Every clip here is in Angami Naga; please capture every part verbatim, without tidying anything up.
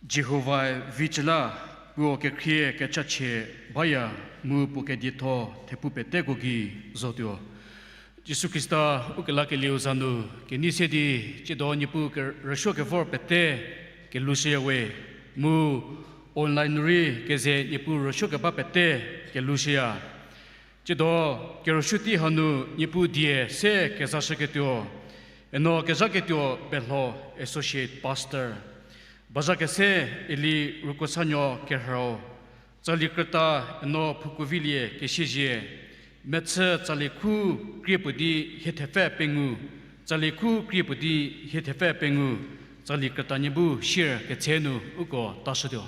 Jihovae vicü la, puo kekhrie kechachie baya, mu puo kedietho thepu peteko gei zotuo. Jisu Khrista ukelakelieu za nu kenei se di, tsiedo Niepuu ke- rüsuo kevor pete kelushüya we, mu online nu rei keze Niepuu rüsuo keba pete kelushüya. Tsiedo kerüsuo tei hanu Niepuu die se kezashüketuo, eno kezhaketuo Belho Associate Pastor, bazha kese Eli Rukosanuo Kerhüo, tsali krüta eno Phukuvilie Kesiezie, mechü tsali khu krie puo di hie thepfü pengou, tsali khu krie puo di hie thepfü pengou, tsali krüta nie bu sier ketse nu uko tashütuo.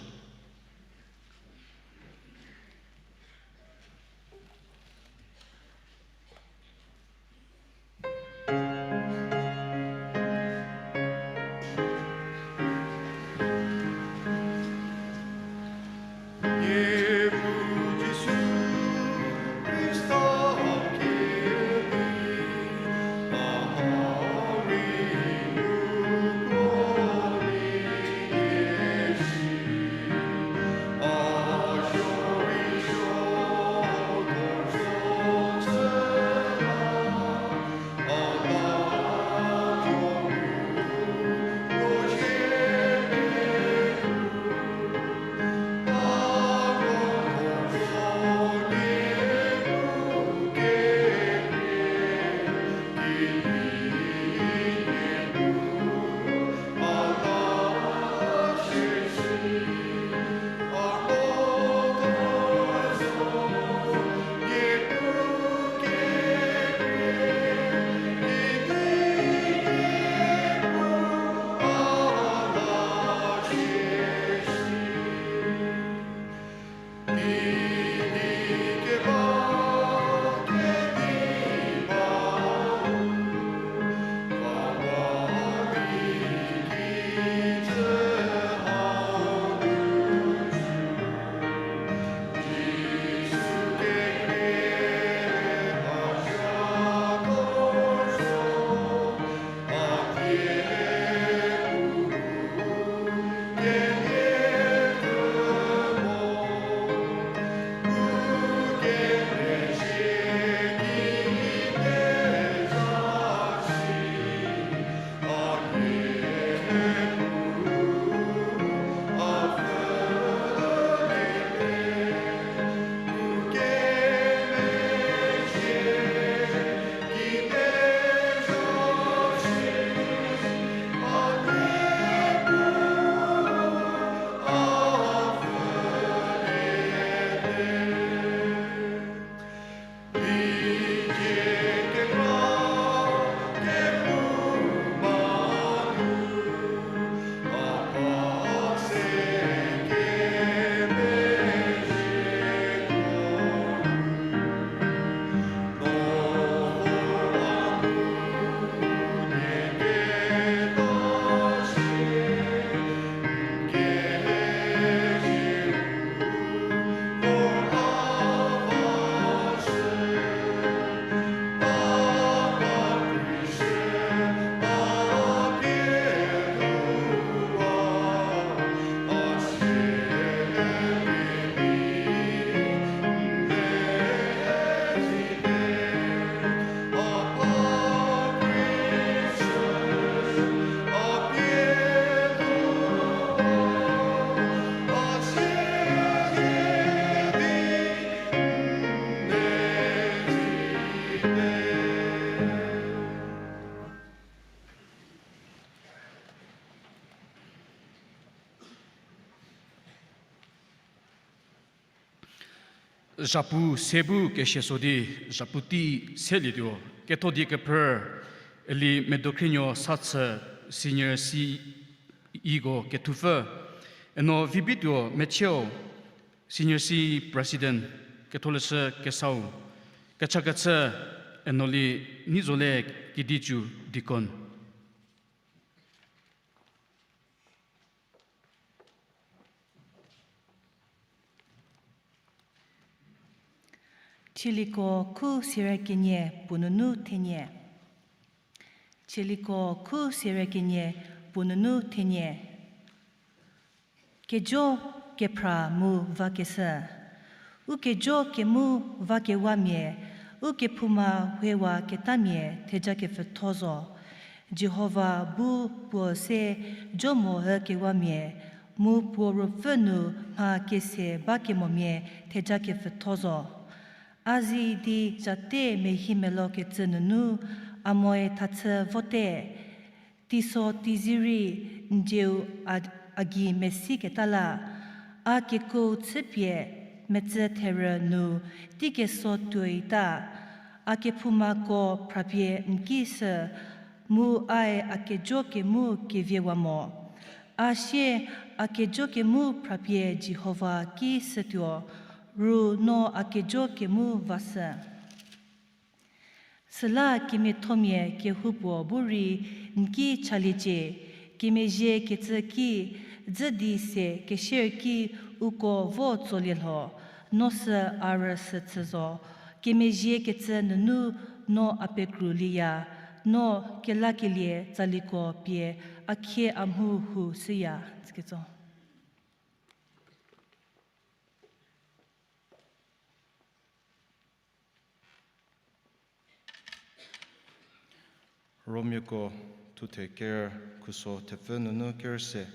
Zhapu se bu kesia so di, zhapu tei selietuo, ketho die kephrü, Eli Medokhrinuo Sathü, Senior C E ko kethupfü, eno Vibituo Mecheo, Senior C E President, ketholeshü kesau, kechakechü, eno Li Neizole Kedichu Deacon. Tsaliko khu sierei kenie puo nunu thenie. Tsaliko khu sierei kenie puo nunu thenie. Kejo kephra mu vakeshü. Ukejo kemu vakewamia, ukephouma huewaketamia thejakepfütho zo. Jihova bu puo se jomo hükewamia, mu puo ruopfü nu mha kese bakemomia thejakepfütho zo. A zi di zate mehimelokecü nunu, a moe thachü vote. Teiso teizie rei n dieu a, a gei mesiketa la, a kekuo chüpie metsü therü nu teikeso tuoita, a kephoumako phrapie n ki shü, mu ae a kejo kemu keviewa mo. A sie a kejo kemu phrapie Jihova ki shütuo, ru no a kejo kemu vashü. Süla kemiathomia kehoupuo bu rei n ki chaliecie, kemezhiekecü ki dzü di se kesier ki uko vo tsolie lho, no sü a rüsü chü zo, kemezhiekecü nunu no a pekru lieya, no kelakelie tsaliko pie a khie a mhu hu shüya. Tsüketso. Romiako thuthe ker khuso thepfü nunu ker se.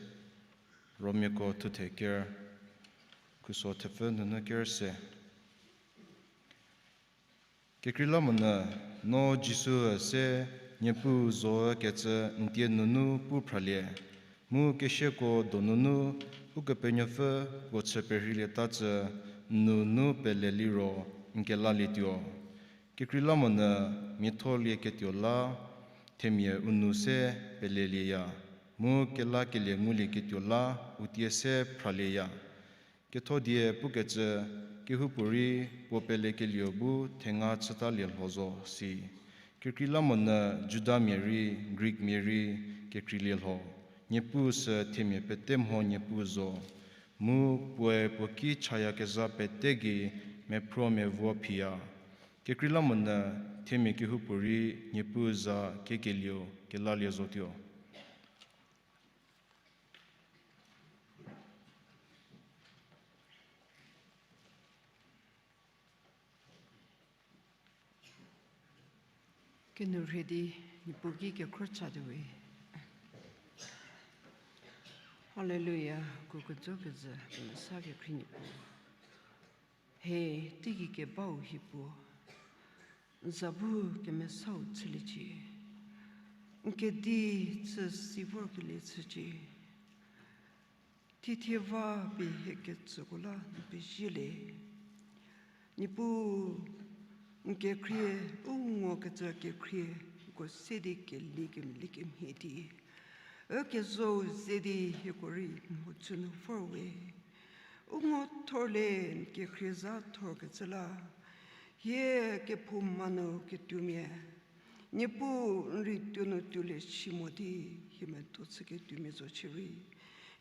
Romiako thuthe ker khuso thepfü nunu ker se. Kekreilamonyü, no Jisu se Niepuu zo kecü n tie nunu pu phralie, mu kesiako donunu Ukepenuopfü puo chü perheilietacü n nunu pele liro n kelalietuo. Kekreilamonyü, miatholieketuo la themia u nou se pelelieya, mu kelakelie ngulieketuo la u tie se phralieya. Kethodie pukecü, kehoupuorei puo pelekelieu bu thenga chütalie lho zo si. Kekreilamonyü Judamia rei, Greekmia rei kekreilie lho. Niepuu sü themia pete mho Niepuu zo. Mu puoe puo ki chayakezha pete gei mephruo mevo phiya. Kekreilamonyü themia kehoupuorei Niepuu za kekelieu kelalie zotuo. Kenu rhie di Niepuu ki kekhro cha tuowe. Haleluya, kukuzo kezü kemesa kekhrie Niepuu. He, teigei kebau hi puo, n za bu kemesau chüliecie. N kedi chü si vorkelie chücie. Thithie va pie hie kecüko la n pezie le. Niepuu, n kekhrie, u ngokecü kekhrie, ko se di keli kemhie di, ükezou ze di hieko rei n mhodzü nu vor we. U ngo thor le n kekhrie za thorkecü la, hie kephouma nu ketuomia, Niepuu n rei tuo nu tuolie si mo di, hie medo chüketuomia zo shierei,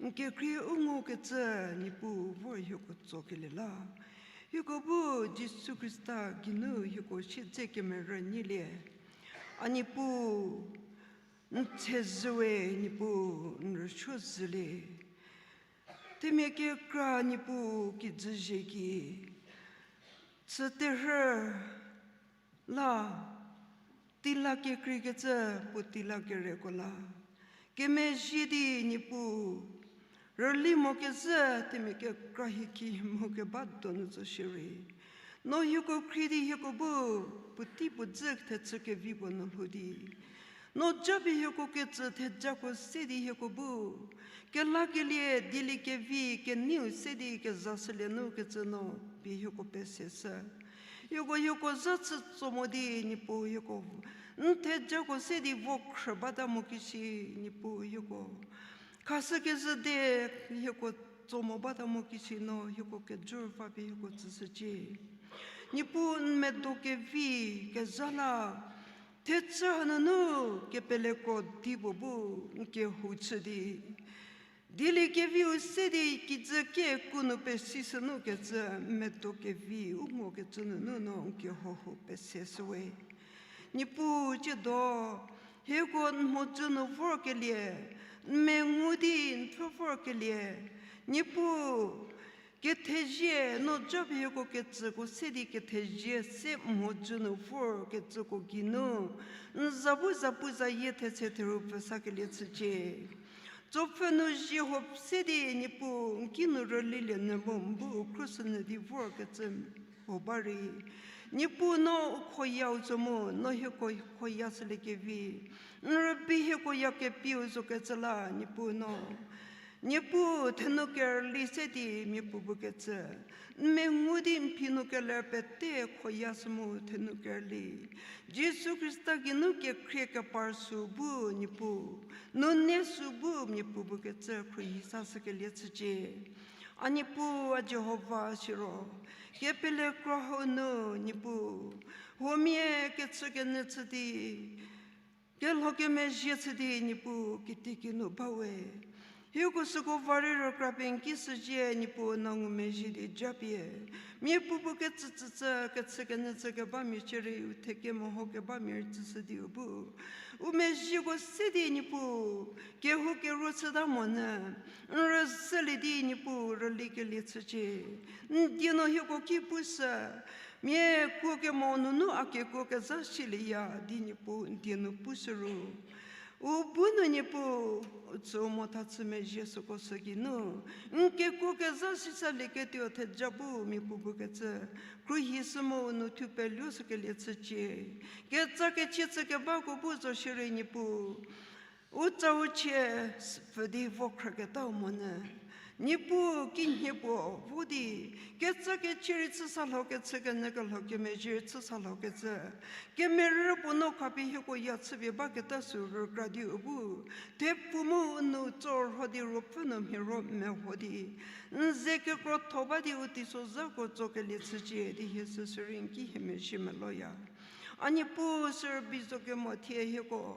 n kekhrie u ngokecü Niepuu vor hieko tsokelie la, hieko bu Jisu Khrista geinu hieko siedze kemerü nyilie. A Niepuu, n thezhü we Niepuu, n rüsuo zhülie. Themia kekra Niepuu kijü zhie ki, chü terhü la, teila kekreikecü puo teila kereko la, kemezhie di Niepuu, rüli mo kezhü themia kekra hie ki mo keba donu zo shierei, no hieko khrie di hieko bu puotei puo dzü thechü kevi puo nu lhou di, no japie hieko kecü thejako se di hieko bu kelakelie dieliekevi keneiu se di kezashülie nu kecü no pie hieko peseshü. Hieko, hieko zha chü tso mo di Niepuu hieko n thejako se di vo khrü bata mo kishi, Niepuu hieko khashükezhü de hieko tso mo bata mo kishi no hieko kejor va pie hieko tsüshücie. Niepuu n medo kevi kezha la, thechü hanunu kepeleko di puo bu n kehou chü di, dieliekeviu se di kijü keku nu pesishü nu kecü, n medo kevi u ngokecü nunu no n kehoho peseshü we. Niepuu tsiedo, hieko n mhodzü nu vorkelie, n mengu di n pfhü vorkelie, Niepuu, kethezie no japie hieko kecüko se di kethezie se mhodzü nu vor kecüko geinu, n za bu zapu zayie thetse theru pfü sakelie chücie. Tsopfü nu zieho se di Niepuu n kinu rülilie nyü mu n bu u khruoshü nyü di vorkecü ho ba rei, Niepuu no u khoyau zo mu no hieko khoya shüliekevi, n rübei hieko ya kepieu zokecü la Niepuu no Niepuu thenu kerüli se di mia puopuo kecü, n mengu di n phi nu keler pete khoya shü mu thenu kerüli. Jisu Khrista geinu kekhrie kepar sü bu Niepuu, nune sü bu mia puopuo kecü khruohi sa shükelie chücie. A Niepuu, a Jihova siro, kepele kro hau nu Niepuu, huomia kechü kenyü chü di, kelho kemezhie chü di Niepuu kitiekinu ba we. Hieko süko va rei rükra pie n ki shüzhie Niepuu no ngumezhie di japie, mia puopuo kecü tsütsü kechü kenyü chü kebamia cierei u thekemeho kebamia rei tsüshü di u bu u mezhieko se di Niepuu kehou keruo chüta monyü, n rüzhülie di Niepuu rülikelie chücie. N die nu hieko ki pushü, mia kuo kemo nunu a kekuo kezha silieya di Niepuu n die nu pushü ru, u bu nu Niepuu u tsü mota chü mezhie süko sü geinu, n kekuo kezha sisalieketuo theja bu mia puopuo kecü khruohi shü mu u nu thu peluo shükelie chücie. Ketsa kechie chü kebako bu zo shierei Niepuu u tsa u chie pfü di vo khrüketau monyü, Niepuu kinhie puo vo di, ketsa kechie rei chüsa lho kechü kenyü kelho kemezhie rei chüsa lho kecü, kemerü puo no khapie hieko ya chüpie baketa sü rükra di u bu thepfu mu u nu tsorho di ruopfü nu mhie ro meho di, n ze kekrotho ba di u teisozhako tsokelie chücie di hie süsü rei n ki hie mezhie meloya. A Niepuu sü rübei zo kemo thie hieko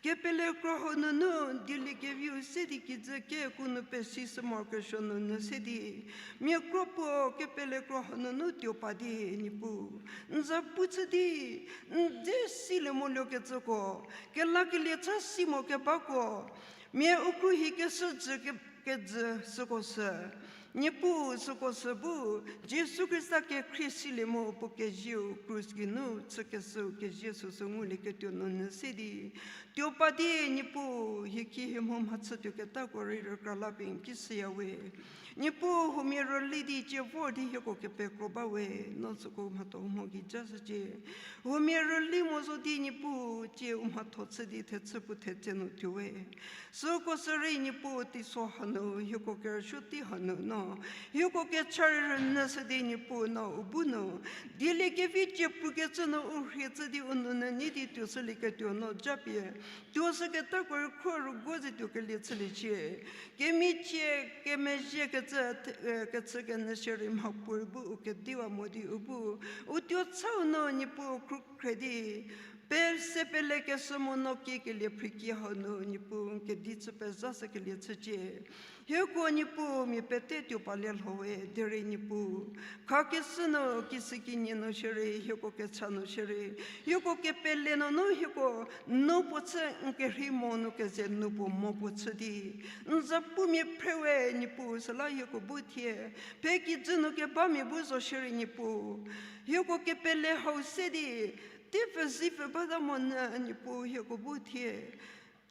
kepele kro hau nunu dieliekeviu se di kijü keku nu pesi sü morokesuo nunu se di, mia kro puo kepele kro hau nunu tuo pa di Niepuu, n za pu chü di, n dze silie moluokecüko, kelakelie cha si mo kebako, mia u khruohi keshü jü ke- kejü süko sü, Niepuu süko sü bu, Jisu Khrista kekhrie silie mu puo kezieu krus geinu chükeshüu kezie süsü ngulieketuo nunu se di, tuo pa di Niepuu hie ki hie mho mhachütuoketako rei rükra la pie n ki shüya we. Niepuu huomia rüli di cie vor di hieko kepekro ba we, no süko mhatho mho gei ja shücie. Huomia rüli mo zo di Niepuu cie u mhatho chü di thechü puo thetse nu tuo we. Süko sü rei Niepuu teiso hanu, hieko kerüsuo tei hanu no, hieko kecha rei rünyüshü di Niepuu no u bu nu, dieliekevi cie pukecü nu u rhie chü di u nunu nei di tuoshülieketuo no japie, tuoshüketako rei khro rüguo ze tuokelie chüliecie. Kemichie kemezhiekecü, kechü kenyü shierei mhapuorei bu u kediwa mo di u bu, u tuo chau nu Niepuu khrukhre di, pese pelekeshü mu no kiekelie phriki hau nu Niepuu n kedi chü pezashükelie chücie. Hieko Niepuu mia pete tuo palie lho we derei Niepuu, khakeshü nu kishükinyi nu shierei hieko kecha nu shierei, hieko kepele nunu hieko nu puo chü n kerhei mo nu keze nu puo mo puo chü di, n zapumia phre we Niepuu süla hieko bu thie, phe kijü nu kebamia bu zo shierei Niepuu, hieko kepele hau se di, tei pfüzei pfü bata monyü Niepuu hieko bu thie.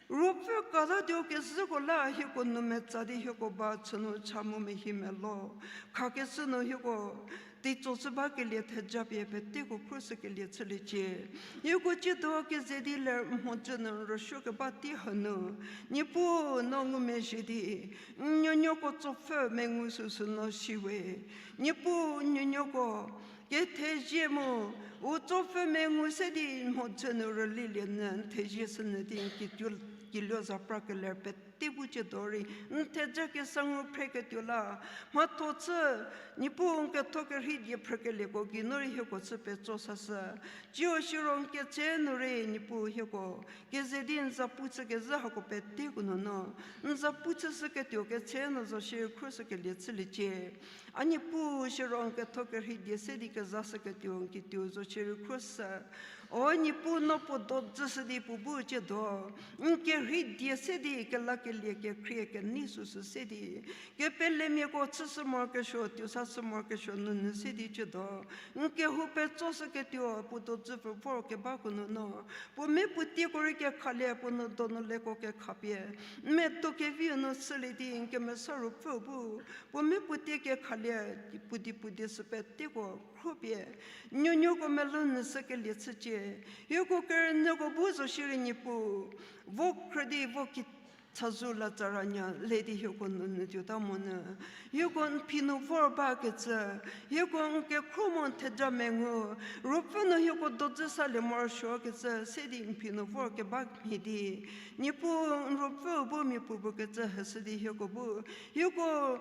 Ruopfü katatuo kezhüko la hieko nou metsa di hieko ba chünu cha mu mehi melo. Khakeshü nu hieko teitso chü bakelie theja pie peteko khroshükelie chüliecie. Hieko tsiedo keze di ler mhodzü nu rüsuokeba tei hanu, Niepuu no ngumezhie di, n nuonuoko tsopfü mengu süsü no si we. Niepuu n nuonuoko kethezie mu, u tsopfü mengu se di mhodzü nu rülilie nyü n thezie shünyü di n kituo, kiluo zapra keler pete bu tsiedo rei n theja kesa ngu phreketuo la, mhatho chü, Niepuu n ketho kerhei die phrükelieko geinu rei hieko chü petso sashü. Tsiu siro n ketse nu rei Niepuu hieko keze di n zapu chükezhü hako peteko nunu, n zapu chüshüketuo ketse nu zo shierei khroshükelie chüliecie. A Niepuu siro n ketho kerhei die se di kezashüketuo n kituo zo shierei khroshü. O Niepuu no puo do dzüshü di puo bu tsiedo, n kerhei die se di kela kelie kekhrie kenei süsü se di, kepelemiako chüshü morokesuo, tuosa shü morokesuo nunu se di chüdo. N kehou petsoshüketuo puo dozüpfü vor kebako nunu, puo mia puo tieko rei kekhalie puo nou donu leko kekhapie, n medo keviu nu shülie di n kemesa Ruopfü bu, puo mia puo tie kekhalie, puo di puo die sü peteko khropie, nuonuoko melou nu shükelie chücie. Hieko kerünyüko bu zo shierei Niepuu, vo khrü di vo ki chazou la tsaranyü le di hieko nunu tuota monyü. Hieko n phi nu vor bakecü, hieko n kekhro mu n theja mengu, Ruopfü nu hieko dozü salie morosuokecü se di n phi nu vor keba mhie di, Niepuu n Ruopfü bu miapuo bu kecü heshü di hieko bu, hieko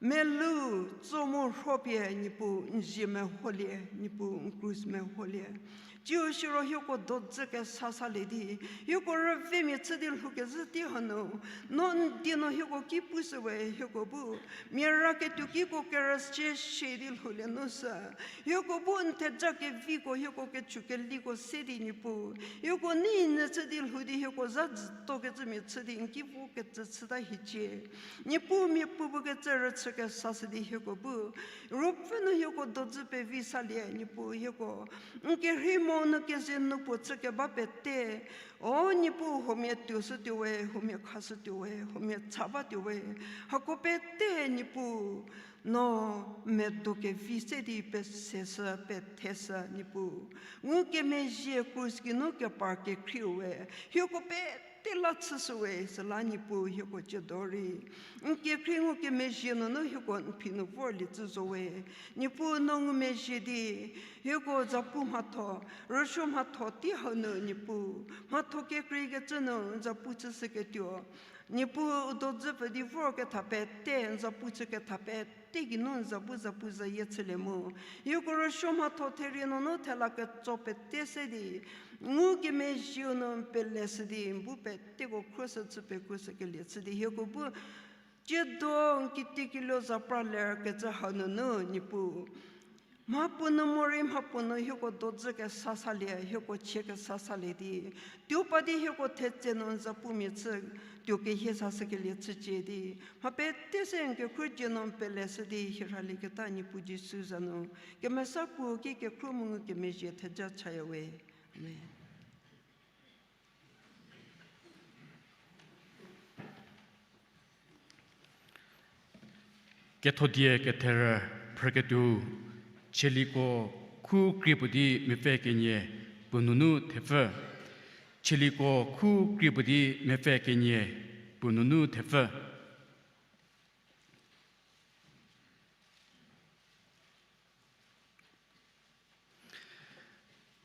melou tso mu rhopie Niepuu n zie meholie, Niepuu n krus meholie. Tsiu siro hieko dozü kesa salie di, hieko rüvemia chü di lhoukezhü tei hanu, no n die nu hieko ki pushü we hieko bu, mia ra ketuo kiko kerüsie shie di lhoulie nu sü, hieko bu n theja keviko hieko kechu keliko se di Niepuu, hieko nei nyü chü di lhou di hieko za dzütokecümia chü di n ki vokecü chüta hiecie. Niepuu miapuo bu kecü rüchü kesa shü di hieko bu, Ruopfü nu hieko dozü pevi salie Niepuu hieko, n kerhei mo nu keze nu puo chü keba pete, o Niepuu huomia tuoshütuo we, huomia khashütuo we, huomia cha batuo we, hako pete Niepuu, no medo kevi se di peseshü petheshü Niepuu, ngukemezhie krus geinu kepar kekhrieu we, hieko pete la chüshü we, süla Niepuu hieko tsiedo rei n kekhrie ngukemezhie nunu hieko n phi nu vorlie tsü zo we. Niepuu no ngumezhie di, hieko zapu mhatho, rüsuo mhatho tei hau nu Niepuu, mhatho kekreikecü nu zapu chüshüketuo, Niepuu u dozü pfü di vorketha pete, n zapu chüketha pete geinu n za bu zapu zayie chülie mu, hieko rüsuo mhatho therie nunu thela ketso pete se di, ngukemezhieu nu n peleshü di n bu peteko khruoshü chü pekuoshükelie chü di hieko bu, tsiedo n kitiekilo za pralerkecü hanunu Niepuu, mhapuo nu morei mhapuo nu hieko dozü kesa salie, hieko chie kesa salie di, tuo pa di hieko thetse nu n zapumia chü tuo kehie sashükelie chücie di, mha pete se n kekhruohi nu n peleshü di hie rhalieketa Niepuu Jisu za nu, kemesa puo ki kekhruohi mu ngukemezhie theja chaya we. Amen. Kethodie ketherü phrüketuou, Tsaliko khu krie puo di mepfü kenie puo nunu thepfü. Tsaliko khu krie puo di mepfü kenie puo nunu thepfü.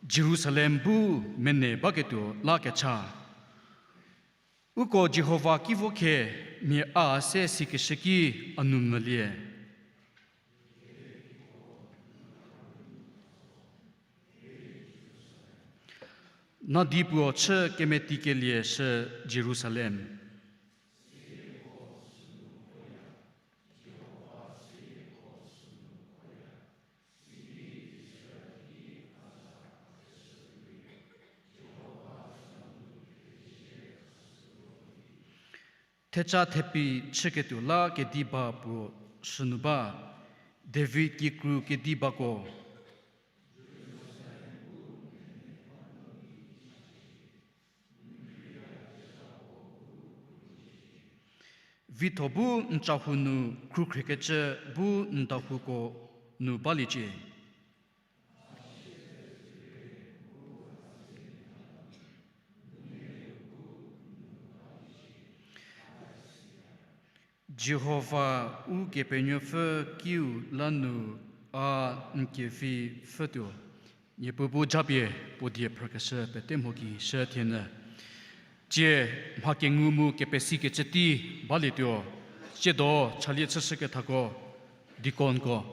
Jerusalem bu mene baketuo la kecha. Uko Jihova ki vo khe, mia a se sikeshü ki a nu mvülie. Nadi puo chü kemetikelie shü Jerusalem. Thecha thepi chüketuo la kediba puo sünu ba, David kikru kedibako. Vitho bu n chahou nu khrukhriekecü bu n dahouko nu baliecie. Jihova Ukepenuopfü kiu la nu a n kevi pfhütuo. Niepuu bu japie puo die phrükeshü pete mho gei shü thienyü. Tsie mha kengu mu kepesikecü tei balietuo, tsiedo chalie chüshükethako, deaconko.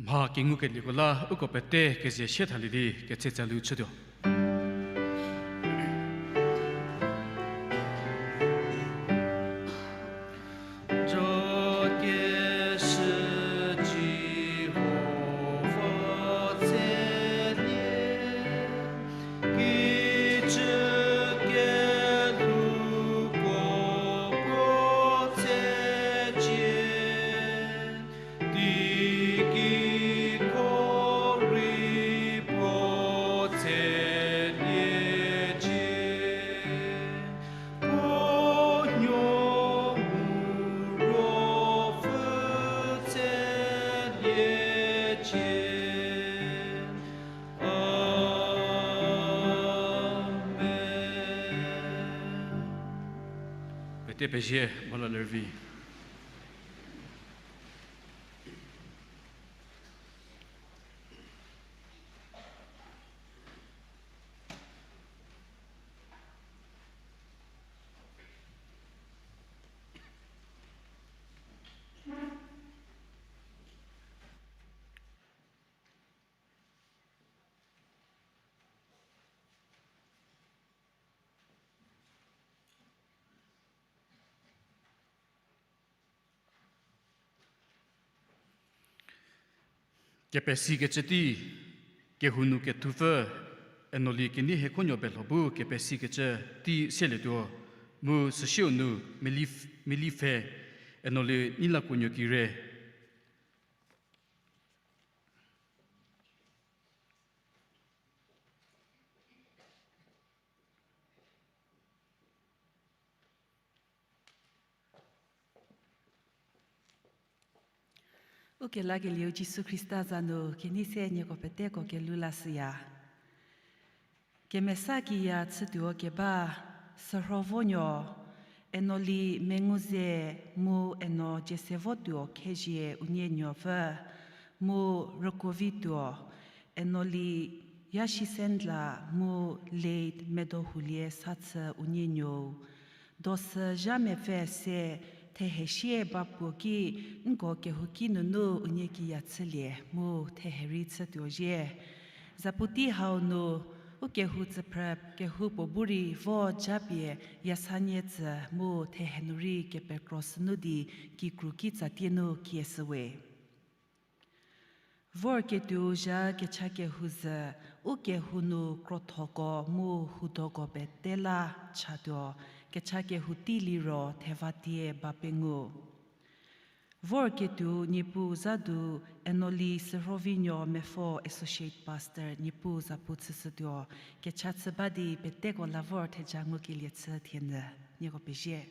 Mha kengukelieko la uko pete kezie sie thalie di ketse tsalu chütuo. Pete pezie, molo lervi. Kepesikecü tei, kehou nu kethupfü, Enoli kenei hiekhonuo belho bu kepesikecü tei sielietuo, mu süsieu nu melif-, melipfhe, Enoli Neilakuonuo Kire. Ukelakelieu Jisu Khrista za nu kenei se nieko peteko kelhou lashüya. Kemesa kiya chütuo keba, sürhovonuo, Enoli Menguze mu Eno Jesevotuo Khezhie unie nuopfü, mu rükuovituo, Enoli Yashisendla mu late Medohulie Sachü unie nuou. Dosü zha mepfü se thehesie ba puo ki, nko kehouki nunu unie kiya chülie mu thehe rei chütuo zhie. Zapu tei hau nu, ukehou tsüphrü kehoupuo bu rei vo japie yasanie tsü mu thehe nu rei kepekro sünu di kikru kitsatie nu kieshüwe. Vorketuou zha kecha kehou zhü, ukehou nu krothoko mu houdoko pete la chatuo, kecha kehou tei liro thevatie ba pengou. Vorketuou Niepuu za du, Enoli Sürhovinuo Mepfo Associate Pastor Niepuu zapu chüshütuo, kecha chü ba di peteko la vor theja ngukelie chü thienyü, nieko pezie.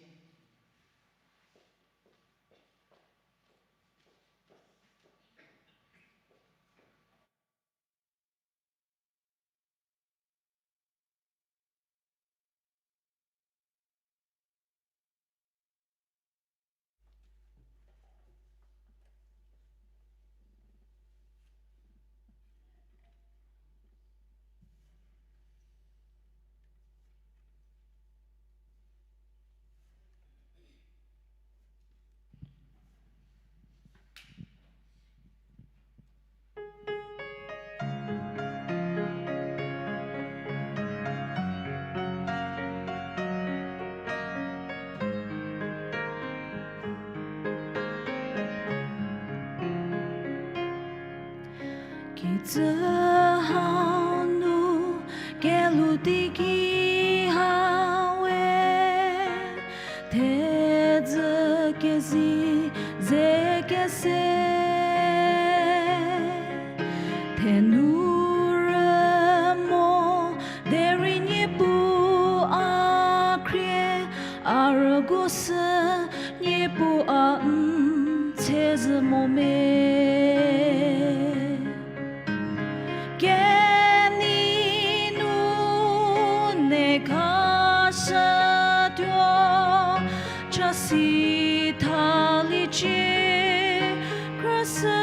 Kijü hau nu kelhou teiki ha we, thedzü kezi ze kese, thenu rü mo derei Niepuu a khrie, a rügu sü Niepuu a n tse zhü mo me. Kenei nu ne khashütuo, chasi thaliecie, khrüshü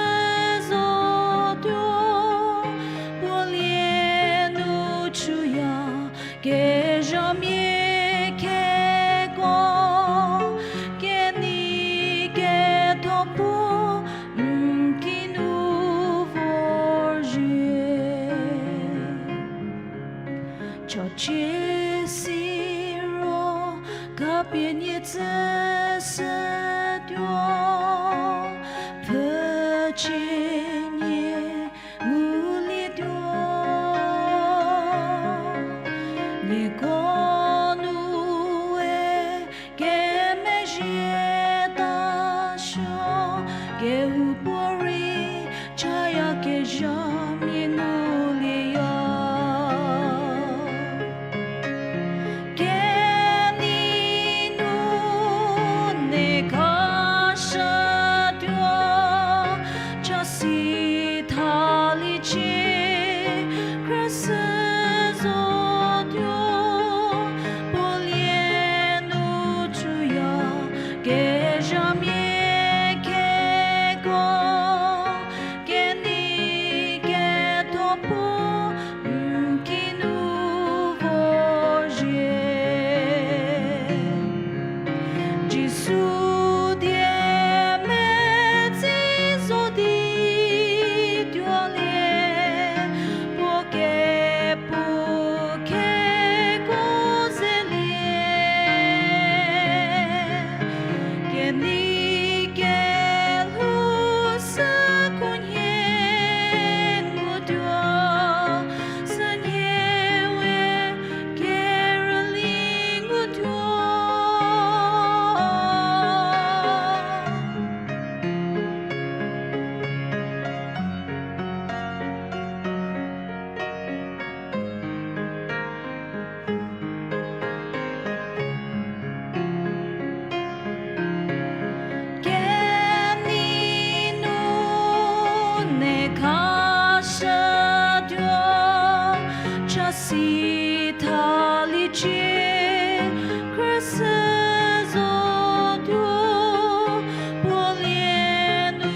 zotuo, puo lie nu chuya, kezhamia kekuo, kenei ketho puo n kinu Siro khapie nie tsüshütuo, pfhücie nie ngulietuo. Nieko nu we kemezhie ta suo, kehoupuorei chaya kezhamia ngulieya. Kenei nu ne khashütuo, chasi thaliecie, khrüshü zotuo, puo lie nu thuya kezhamia keko, kenei ketho puo n kinu vozhie. Jisu die medzi zo di tuolie, puo kepu keko zelie, kenei kelhou sü khunhie ngutuo, sünhie we kerüli ngutuo. Kenei nu ne khashütuo, chasi thaliecie, khrüshü zotuo, puo lie nu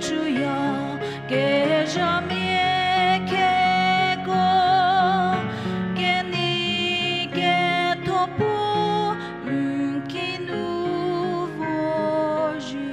thuya kezhamia keko, kenei ketho puo n kinu vozhie.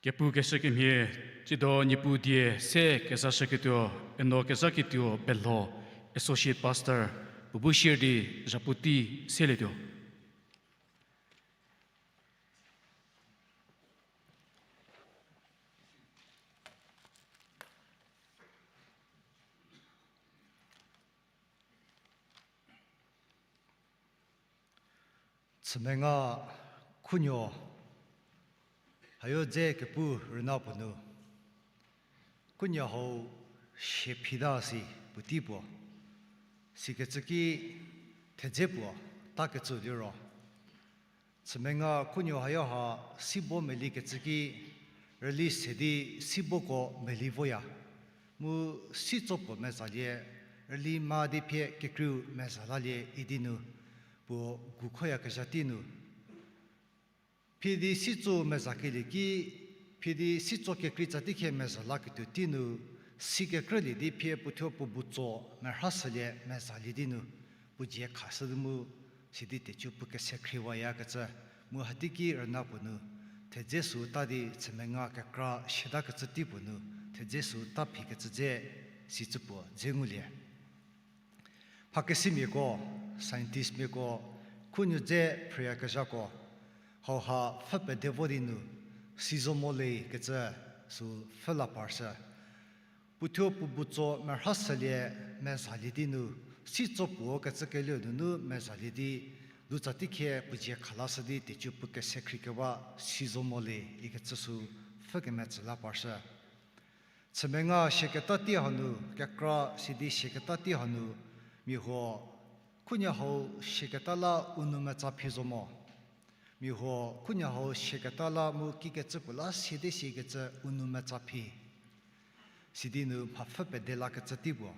Kepu keshü kemhie, tsiedo Niepuu die se kezashüketuo, eno kezhaketuo Belho, Associate Pastor, puo bu share di zhapu tei selietuo. Chümenga khunuo, hayo dze kepu rüna puo nu, khunuo hau shie phita si puotei puo, sikecü ki thedze puo takecü liro, chümenga khunuo hayo ha sibo melikecü ki rüli se di siboko meli voya. Mu sitso puo mezalie, rüli ma di phie kekreiu meza lalie idi nu, puo gu khoyakezha tei nu, phidi sitso mezakelie ki, phidi sitso kekreitsa tei khie meza laketuo tei nu, sikekrülie di phie puothuo puo bu tso merha shülie mezalie di nu, puo dzie khashü di mu, sidi tecu puo kese khriewayakecü, mu hateiki rüna puo nu, thedze süu ta di chümenga kekra shietakecü tei puo nu, thedze süu ta phikecü dze, sicü puo dze ngulie. Mhakesimiako, scientistmiako, khunuo dze phrüyakezhako, hauha pfhü pede vo di nu, si zo mo le kecü süu pfhü la parshü. Puothuo puo bu tso merha shülie mezalie di nu, sitso puo kecü kelieu nunu mezalie di, lutsa tei khie puo dzie khalashü di tecu puo kese khriekewa si zo mo le ikecü süu pfhü kemetsü la parshü. Chümenga shieketa tei hanu, kekra sidi shieketa tei hanu, mia huo, khunuo hau shieketa la u nou metsa phi zo mo. Mia huo, khunuo hau shieketa la mu kikecü puo la siede sikecü u nou metsa phi. Sidi nu mhapfü pede lakecü tei puo.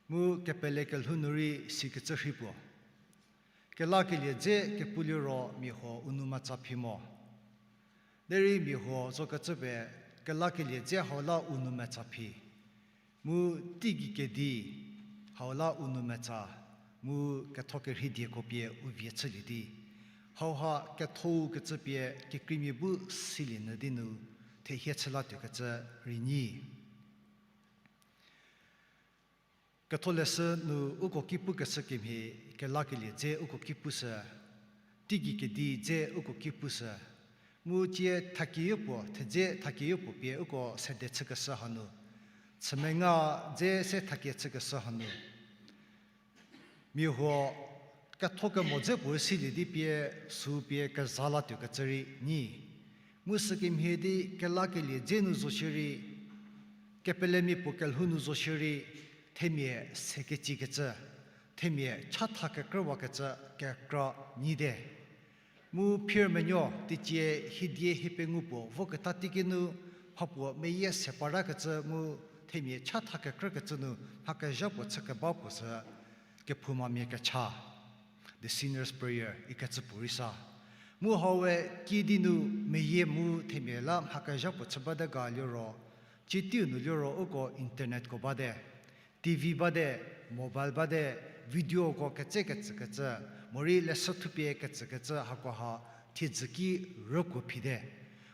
Mu kepele kelhou nu rei sikecü rhei puo. Kelakelie dze kepu liro mia huo u nou metsa phi mo. Derei mia huo zokecü pie kelakelie dze hau la u nou metsa phi. Mu teigei kedi, Hau la u nou metsa, mu ketho kerhei dieko pie u vie chülie di. Hauha ketho-u kecü pie kekreimia bu silie nyü di nu, thehie chü latuo kecü rei nyi. Ketholeshü nu uko ki pukeshü kemhie, kelakelie dze uko ki pushü, teigei kedi dze uko ki pushü, mu tie thakieyopuo, thedze thakieyopuo pie uko sede chükeshü hanu, chümenga dze se thakie chükeshü hanu, mia huo ketho kemo dze puo silie di pie, sü pie keza latuo kecü rei nyi. Mu sükemhie di kelakelie dze nu zo shierei, kepelemia puo kelhou nu zo shierei, themia sekecikecü, themia chatha kekrüwakecü kekra nyite. Mu phir menuo teicie hiedie hiepengou puo voketa teiki nu, mhapuo meyie se partakecü mu themia chatha kekrükecü nu mha kezha puo chü keba puo sü kephoumamia kecha, the sinner's prayer ikecü puo rei sa. Mu hau we kiüdi nu meyie mu themia la mha kezha puo chü bate ga liro, citeiu nu liro uko internetko bate, T V bate, mobile bate, videoko ketse ketsükecü, morei leshü thupie ketsükecü hakoha thiedzü ki rükuo phite.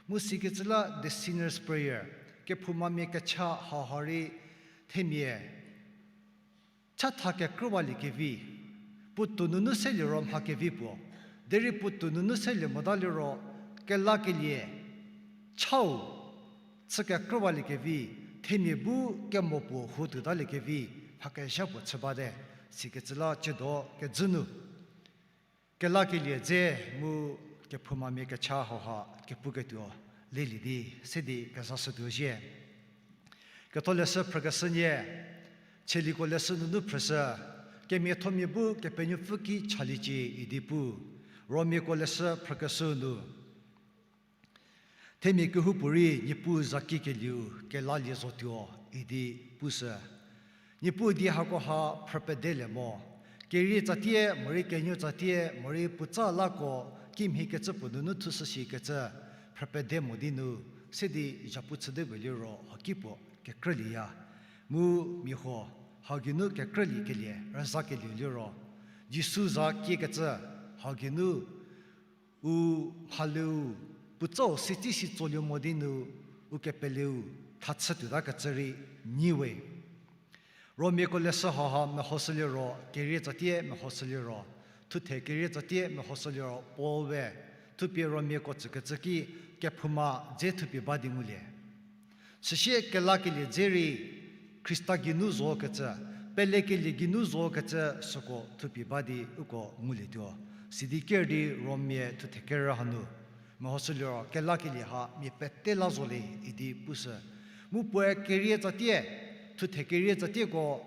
Mu sikecü la the sinner's prayer, kephoumamia kecha hauha rei themia chatha kekrüwaliekevi, puotou nunu seliro mha kevi puo, derei puotou nunu selie mota liro, kelakelie chau chü kekrüwaliekevi, themia bu kemo puo huo tuotaliekevi, mha kezha puo chü bate, sikecü la ciedo kejü nu kelakelie dze mu kephoumamia kecha hauha kepuketuo lelie di, se di kezashütuo zhie. Ketholeshü phrükeshü nie, Tsaliko leshü nunu phrüshü, kemiathomia bu Kepenuopfü ki chaliecie idi pu, Romiako leshü phrükeshü nu, themia kehoupuorei Niepuu za kiekelieu kelalie zotuo idi pushü. Niepuu die hakoha phrüpedelie mo. Kerie tsatie, morei kenuo tsatie, morei puotsa lako, kimhie kecü puo nunu thushü shikecü, phrüpede mo di nu, se di zhapu chüte we liro haki puo kekrülieya. Mu mia huo, hau geinu kekrülie kelie, rüzakelieu liro, Jisu za kiekecü, hau geinu u mhaliu puotsau sitsi si tsolie mo di nu, u kepeleu thachü tuotakecü rei nyi we. Romiako leshü hauha mehoshü liro, kerie tsatie mehoshü liro, thuthe kerie tsatie mehoshü liro, Paul we thupie Romiako tsükecü ki kephouma dze thupie ba di ngulie. Süsie kelakelie dze rei Khrista geinu zokecü, pelekelie geinu zokecü süko thupie ba di uko ngulietuo. Sidi ker di Romia thuthe kerü hanu, mehoshü liro kelakelie ha mia pete la zo le idi pushü. Mu puoe kerie tsatie, thuthe kerie tsatieko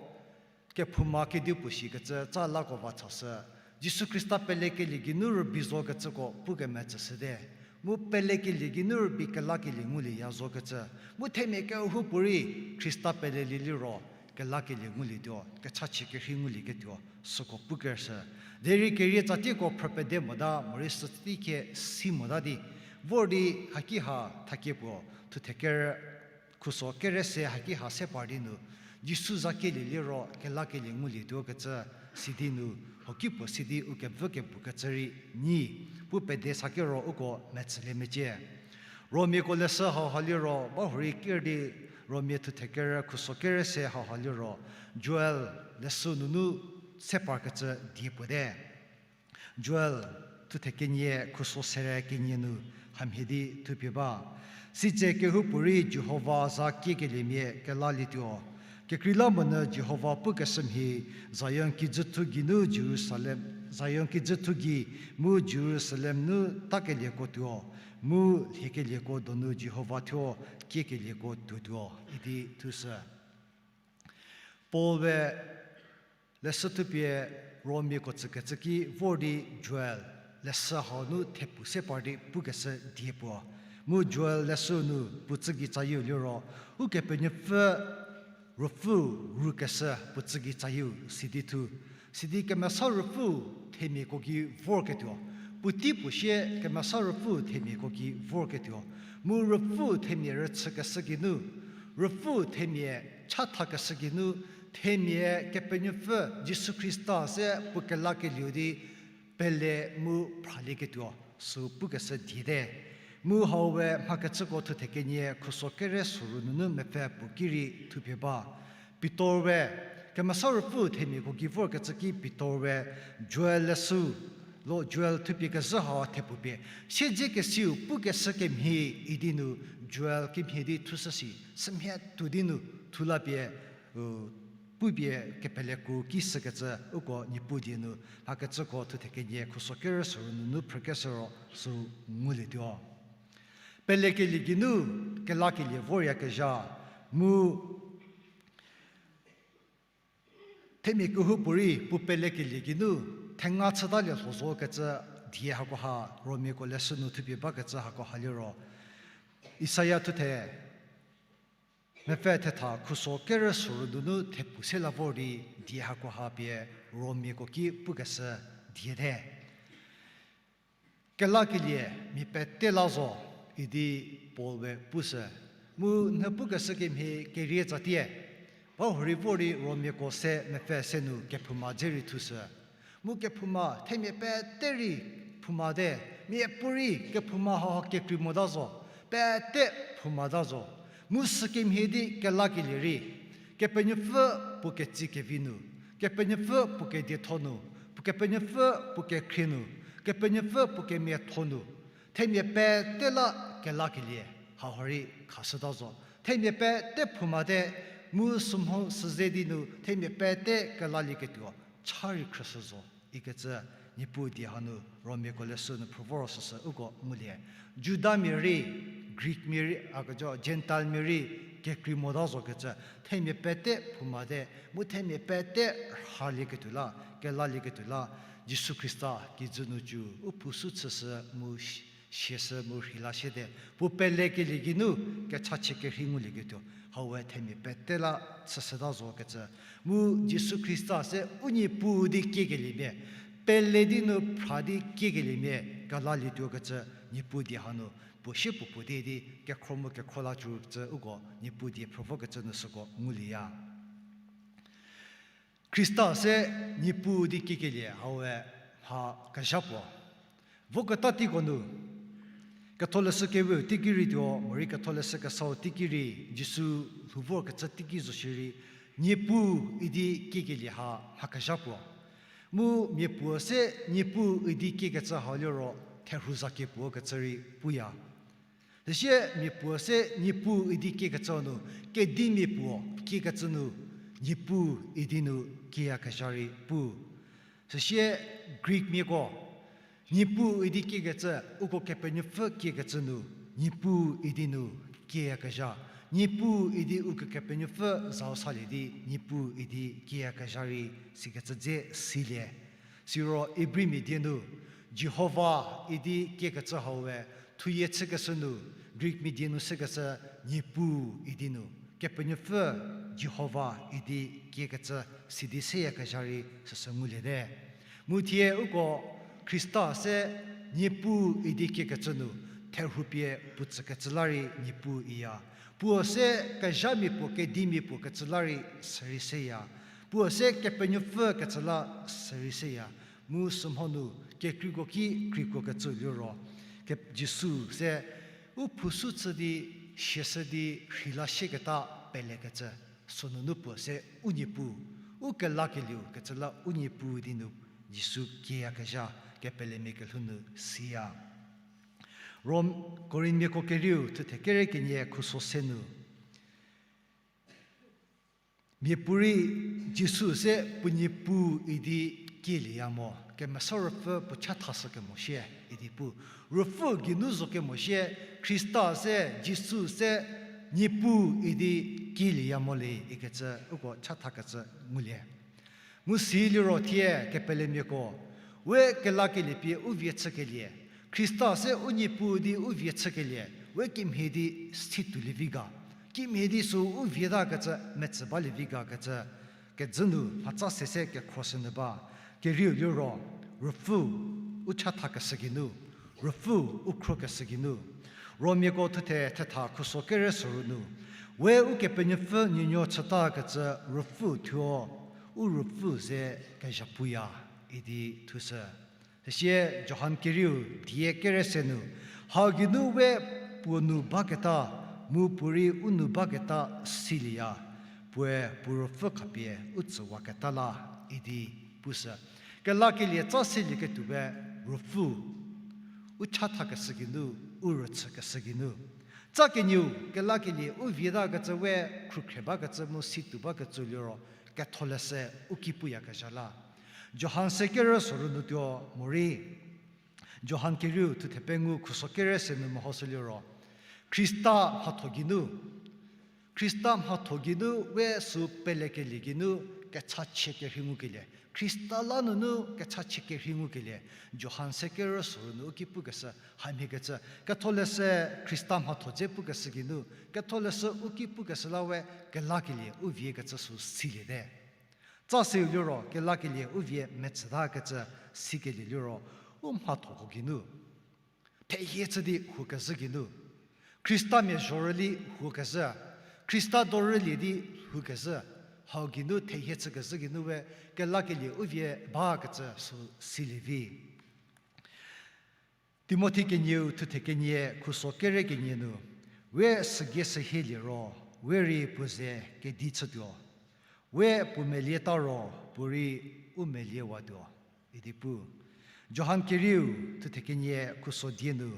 kephouma kedipuo shikecü tsa lako va chashü. Jisu Khrista pelekelie geinu rübei zokecüko pukemetsüshüte. Mu pelekelie geinu rübei kelakelie ngulieya zokecü. Mu themia kehoupuorei Khrista pelelie liro kelakelie ngulietuo, kechachie kerhei ngulieketuo, süko pukershü. Derei kerie tsatieko phrüpede mota, morei sütei khie si mota di, vor di haki ha thakie puo, thuthe kerü, khuso kerü se haki ha se par di nu, Jisu za kielie liro kelakelie ngulietuo kecü, sidi nu, hoki puo sidi u kevü kebukecü rei nyi, pu pede sakero uko metsülie mecie. Romiako leshü hauha liro, ba hurei ker di Romia thuthe kerü khuso kerü se hauha liro, Joel leshü nunu se parkecü die puote. Joel thuthe kenie khuso sere kenie nu hamhie di thupie ba. Sitse kehoupuorei Jihova za kiekeliemia kelalietuo. Kekreilamonyü Jihova pukeshü mhie, Zion kijüthu geinu Jerusalem, Zion kijüthu gei mu Jerusalem nu takelieko tuo, mu lhiekelieko donu Jihova thuo kiekelieko tuotuo idi thushü. Paul we leshü thupie Romiako tsükecü ki vor di Joel leshü hau nu thepu se par di pukeshü die puo. Mu Joel leshü nu puo tsü gei tsayieu liro, Ukepenuopfü Ruopfü rükeshü puo tsü gei tsayieu sidi thu. Sidi kemesa ruopfü themiako ki vorketuo. Puotei puo sie kemesa ruopfü themiako ki vorketuo. Mu ruopfü themia rüchükeshü geinu, ruopfü themia chathakeshü geinu, Themia Kepenuopfü Jisu Khrista se puo kelakelieu di pele mu phralieketuo sü pukeshü diete. Mu hau we mhakecüko thuthe kenie khuso kere soru nunu mepfü puo ki rei thupie ba. Pitor we, Kemesa Ruopfü themiako ki vorkecü ki Pitor we, Joel leshü, lo Joel thupie kezhü ha thepupie. Siedzekesiu pukeshü kemhie idi nu, Joel kemhie di thushü si, sümhie tuo di nu, thulapie, u, pupie kepeleko ki shükecü uko Niepuu die nu, mhakecüko thuthe kenie khuso kere soru nunu phrükeshü ro sü ngulietuo. Pelekelie geinu, kelakelie voryakezha, mu themia kehoupuorei puo pelekelie geinu, thenga chütalie lho zokecü die hakoha, Romiako leshü nu thupie bakecü hakoha liro, Isaia thuthe, mepfü thetha khuso kere soru nunu thepu se la vor di die hakoha pie Romiako ki pukeshü diete. Kelakelie mia pete la zo, idi Paul we pushü. Mu nhü pukeshü kemhie kerie tsatie. Ba hurei vor di Romiako se mepfü se nu kephouma dze rei thushü. Mu kephouma themia pete rei phoumate, miapuorei kephouma hau kekrei mota zo, pete phoumata zo. Mu sükemhie di kelakelie rei, Kepenuopfü puo ketsie kevi nu, Kepenuopfü puo kedietho nu, puo Kepenuopfü puo kekhrie nu, Kepenuopfü puo kemiatho nu, themia pete la kelakelie hau rei khashüta zo. Themia pete phoumate, mu sümho süze di nu themia pete kelalieketuo cha rei khrüshü zo ikecü Niepuu die hanu Romiako leshü nu phrü vor süsü uko ngulie. Judamia rei, Greekmia rei, a kejo Gentilemia rei, kekrei mota zokecü, themia pete phoumate, mu themia pete rhalieketuo la, kelalieketuo la, Jisu Khrista kijü nu cü, u phousu chüshü mu sh-, siashü mu rheila siete, puo pelekelie geinu, kechachie kerhei ngulieketuo, hau we themia pete la chüshüta zokecü, mu Jisu Khrista se u Niepuu di kiekeliemia, pele di nu phra di kiekeliemia, kelalietuokecü Niepuu die hanu, puo sie puo puo die di, kekhro mu kekhro la cükecü uko Niepuu die phrü vokecü nu süko ngulieya. Khrista se Niepuu di kiekelie hau we mha kezha puo. Voketa teiko nu, Ketholeshü Kewe teiki rei tuo, morei Ketholeshü Kesau teiki rei, Jisu lhou vorkecü teiki zo shierei, Niepuu idi kiekelie ha mha kezha puo. Mu mia puo se Niepuu idi kiekecü hau liro therhu zakie puo kecü rei puya. Süsie mia puo se Niepuu idi kiekecü nu, kedimia puo kiekecü nu, Niepuu idi nu kieyakezha rei pu. Süsie Greekmiako, Niepuu idi kiekecü, uko Kepenuopfü kiekecü nu, Niepuu idi nu kieyakezha. Niepuu idi uko Kepenuopfü zau salie di, Niepuu idi kieyakezha rei sikecü dze silie. Siro Ibrimia die nu, Jihova idi kiekecü hau we, thuyie chükeshü nu, Greekmia die nu sükecü Niepuu idi nu, Kepenuopfü Jihova idi kiekecü sidi seyakezha rei süsü nguliete. Mu thie uko Khrista se Niepuu idi kiekecü nu, therhupie puo tsükecü la rei Niepuu iya. Puo se kezhamia puo, kedimia puo kecü la rei sürei seya. Puo se Kepenuopfü kecü la sürei seya. Mu sümhonu kekreiko ki kreikokecü liro, ke-, Jisu se u phousu chü di, siashü di, rheila sieketa pelekecü, sünunu puo se u Niepuu, u kelakelieu kecü la u Niepuu di nu Jisu kieyakezha kepelemia kelhou nu siya. Rom, Korinmiako kerieu thuthe kere kenie khuso se nu, miapuorei Jisu se puo Niepuu idi kielieya mo, Kemesa Ruopfü puo chathashü kemo shie idi pu. Ruopfü geinu zo kemo shie, Khrista se, Jisu se Niepuu idi kielieya mo le ikecü uko chathakecü ngulie. Mu siliro thie kepelemiako, we kelakelie pie u vie chükelie, Khrista se u Niepuu di u vie chükelie, we kimhie di si tuolie vi ga, kimhie di sü u vietakecü metsü balie vi ga kecü, kejü nu mhatsa sese kekhroshü nyü ba, kerieu liro, Ruopfü u chathakeshü geinu, Ruopfü u khrokeshü geinu. Romiako thuthe thetha khuso kere soru nu, We Ukepenuopfü nuonuo chütakecü ruopfü thuo, u ruopfü ze kezhapuya, idi thushü. Süsie Johan kerieu die kere se nu, hau geinu we puo nu baketa, mu puorei u nu baketa silieya, puoe puo ruopfü khapie u tsüwaketa la, idi pushü. Kelakelie tsa silieketuoe ruopfü, u chathakeshü geinu, u rüchükeshü geinu. Tsa kenieu, kelakelie u vietakecü we khrukhre bakecü mu situo bakecü liro, ketholeshü u ki puyakezha la. Johan se kerü soru nu tuo morei, Johan kerieu thuthe pengou khuso kere se nu mehoshü liro, Khrista mhatho geinu, Khrista mhatho geinu we sü pelekelie geinu kechachie kerhei ngukelie. Khrista la nunu kechachie kerhei ngukelie. Johan se kerü soru nu u ki pukeshü hamhiekecü. Ketholeshü Khrista mhatho dze pukeshü geinu. Ketholeshü u ki pukeshü la we kelakelie u viekecü sü siliete. Tsa seu liro kelakelie u vie metsütakecü sikelie liro u mhathoko geinu thehie chü di hukezhü geinu, Khristamia zhorüli hukezhü, Khrista dorülie di hukezhü, hau geinu thehie chükezhü geinu we kelakelie u vie bakecü sü silie vi. Timothi kenieu thuthe kenie khuso kere kenie nu, we sügei sühie liro, we rei puo ze kedi chütuo. We puo melieta ro, puorei u meliewatuo, idi pu. Johan kerieu thuthe kenie khuso die nu,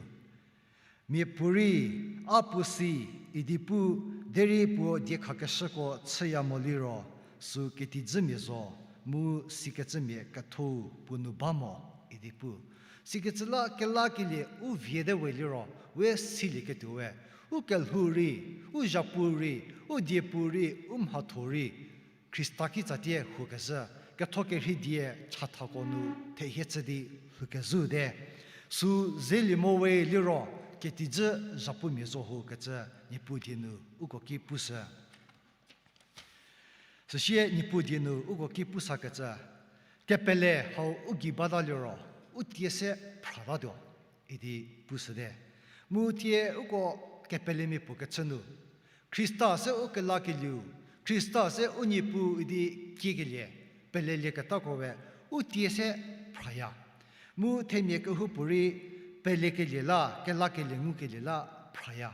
miapuorei, a puo si, idi pu, derei puo diekhakeshüko chüya mo liro, sü ketijümia zo, mu sikecümia ketho-u puo nu ba mo, idi pu. Sikecü la kelakelie u viete we liro, we silieketuo we, u kelhou rei, u zhapu rei, u diepu rei, u mhatho rei, Khrista kitsatie hukezhü, ketho kerhei die chathako nu thehie chü di lhoukezhüte. Sü zelie mo we liro, ketijü zhapumia zo hokecü Niepuu die nu uko ki pushü. Süsie Niepuu die nu uko ki pusakecü, kepele hau u gei bata liro, u tie se phratatuo, idi pushüte. Mu thie uko kepelemia puo kechü nu, Khrista se u kelakelieu, Khrista se u Niepuu idi kiekelie, pelelieketako we, u tie se phraya. Mu themia kehoupuorei pelekelie la, kelakelie ngukelie la phraya.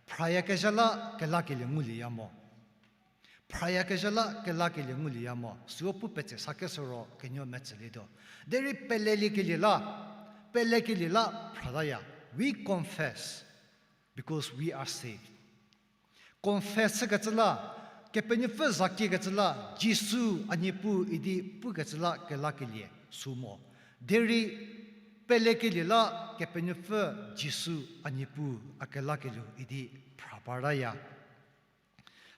Phrayakezha la kelakelie ngulieya mo. Phrayakezha la kelakelie ngulieya mo. Süu pu petse sakeshü ro kenuo metsülietuo. Derei peleliekelie la, pelekelie la phrataya. We confess because we are saved. Confess chükecü la, Kepenuopfü za kiekecü la, Jisu a Niepuu idi pukecü la kelakelie sü mo. Derei pelekelie la Kepenuopfü Jisu a Niepuu a kelakelieu idi phra partaya.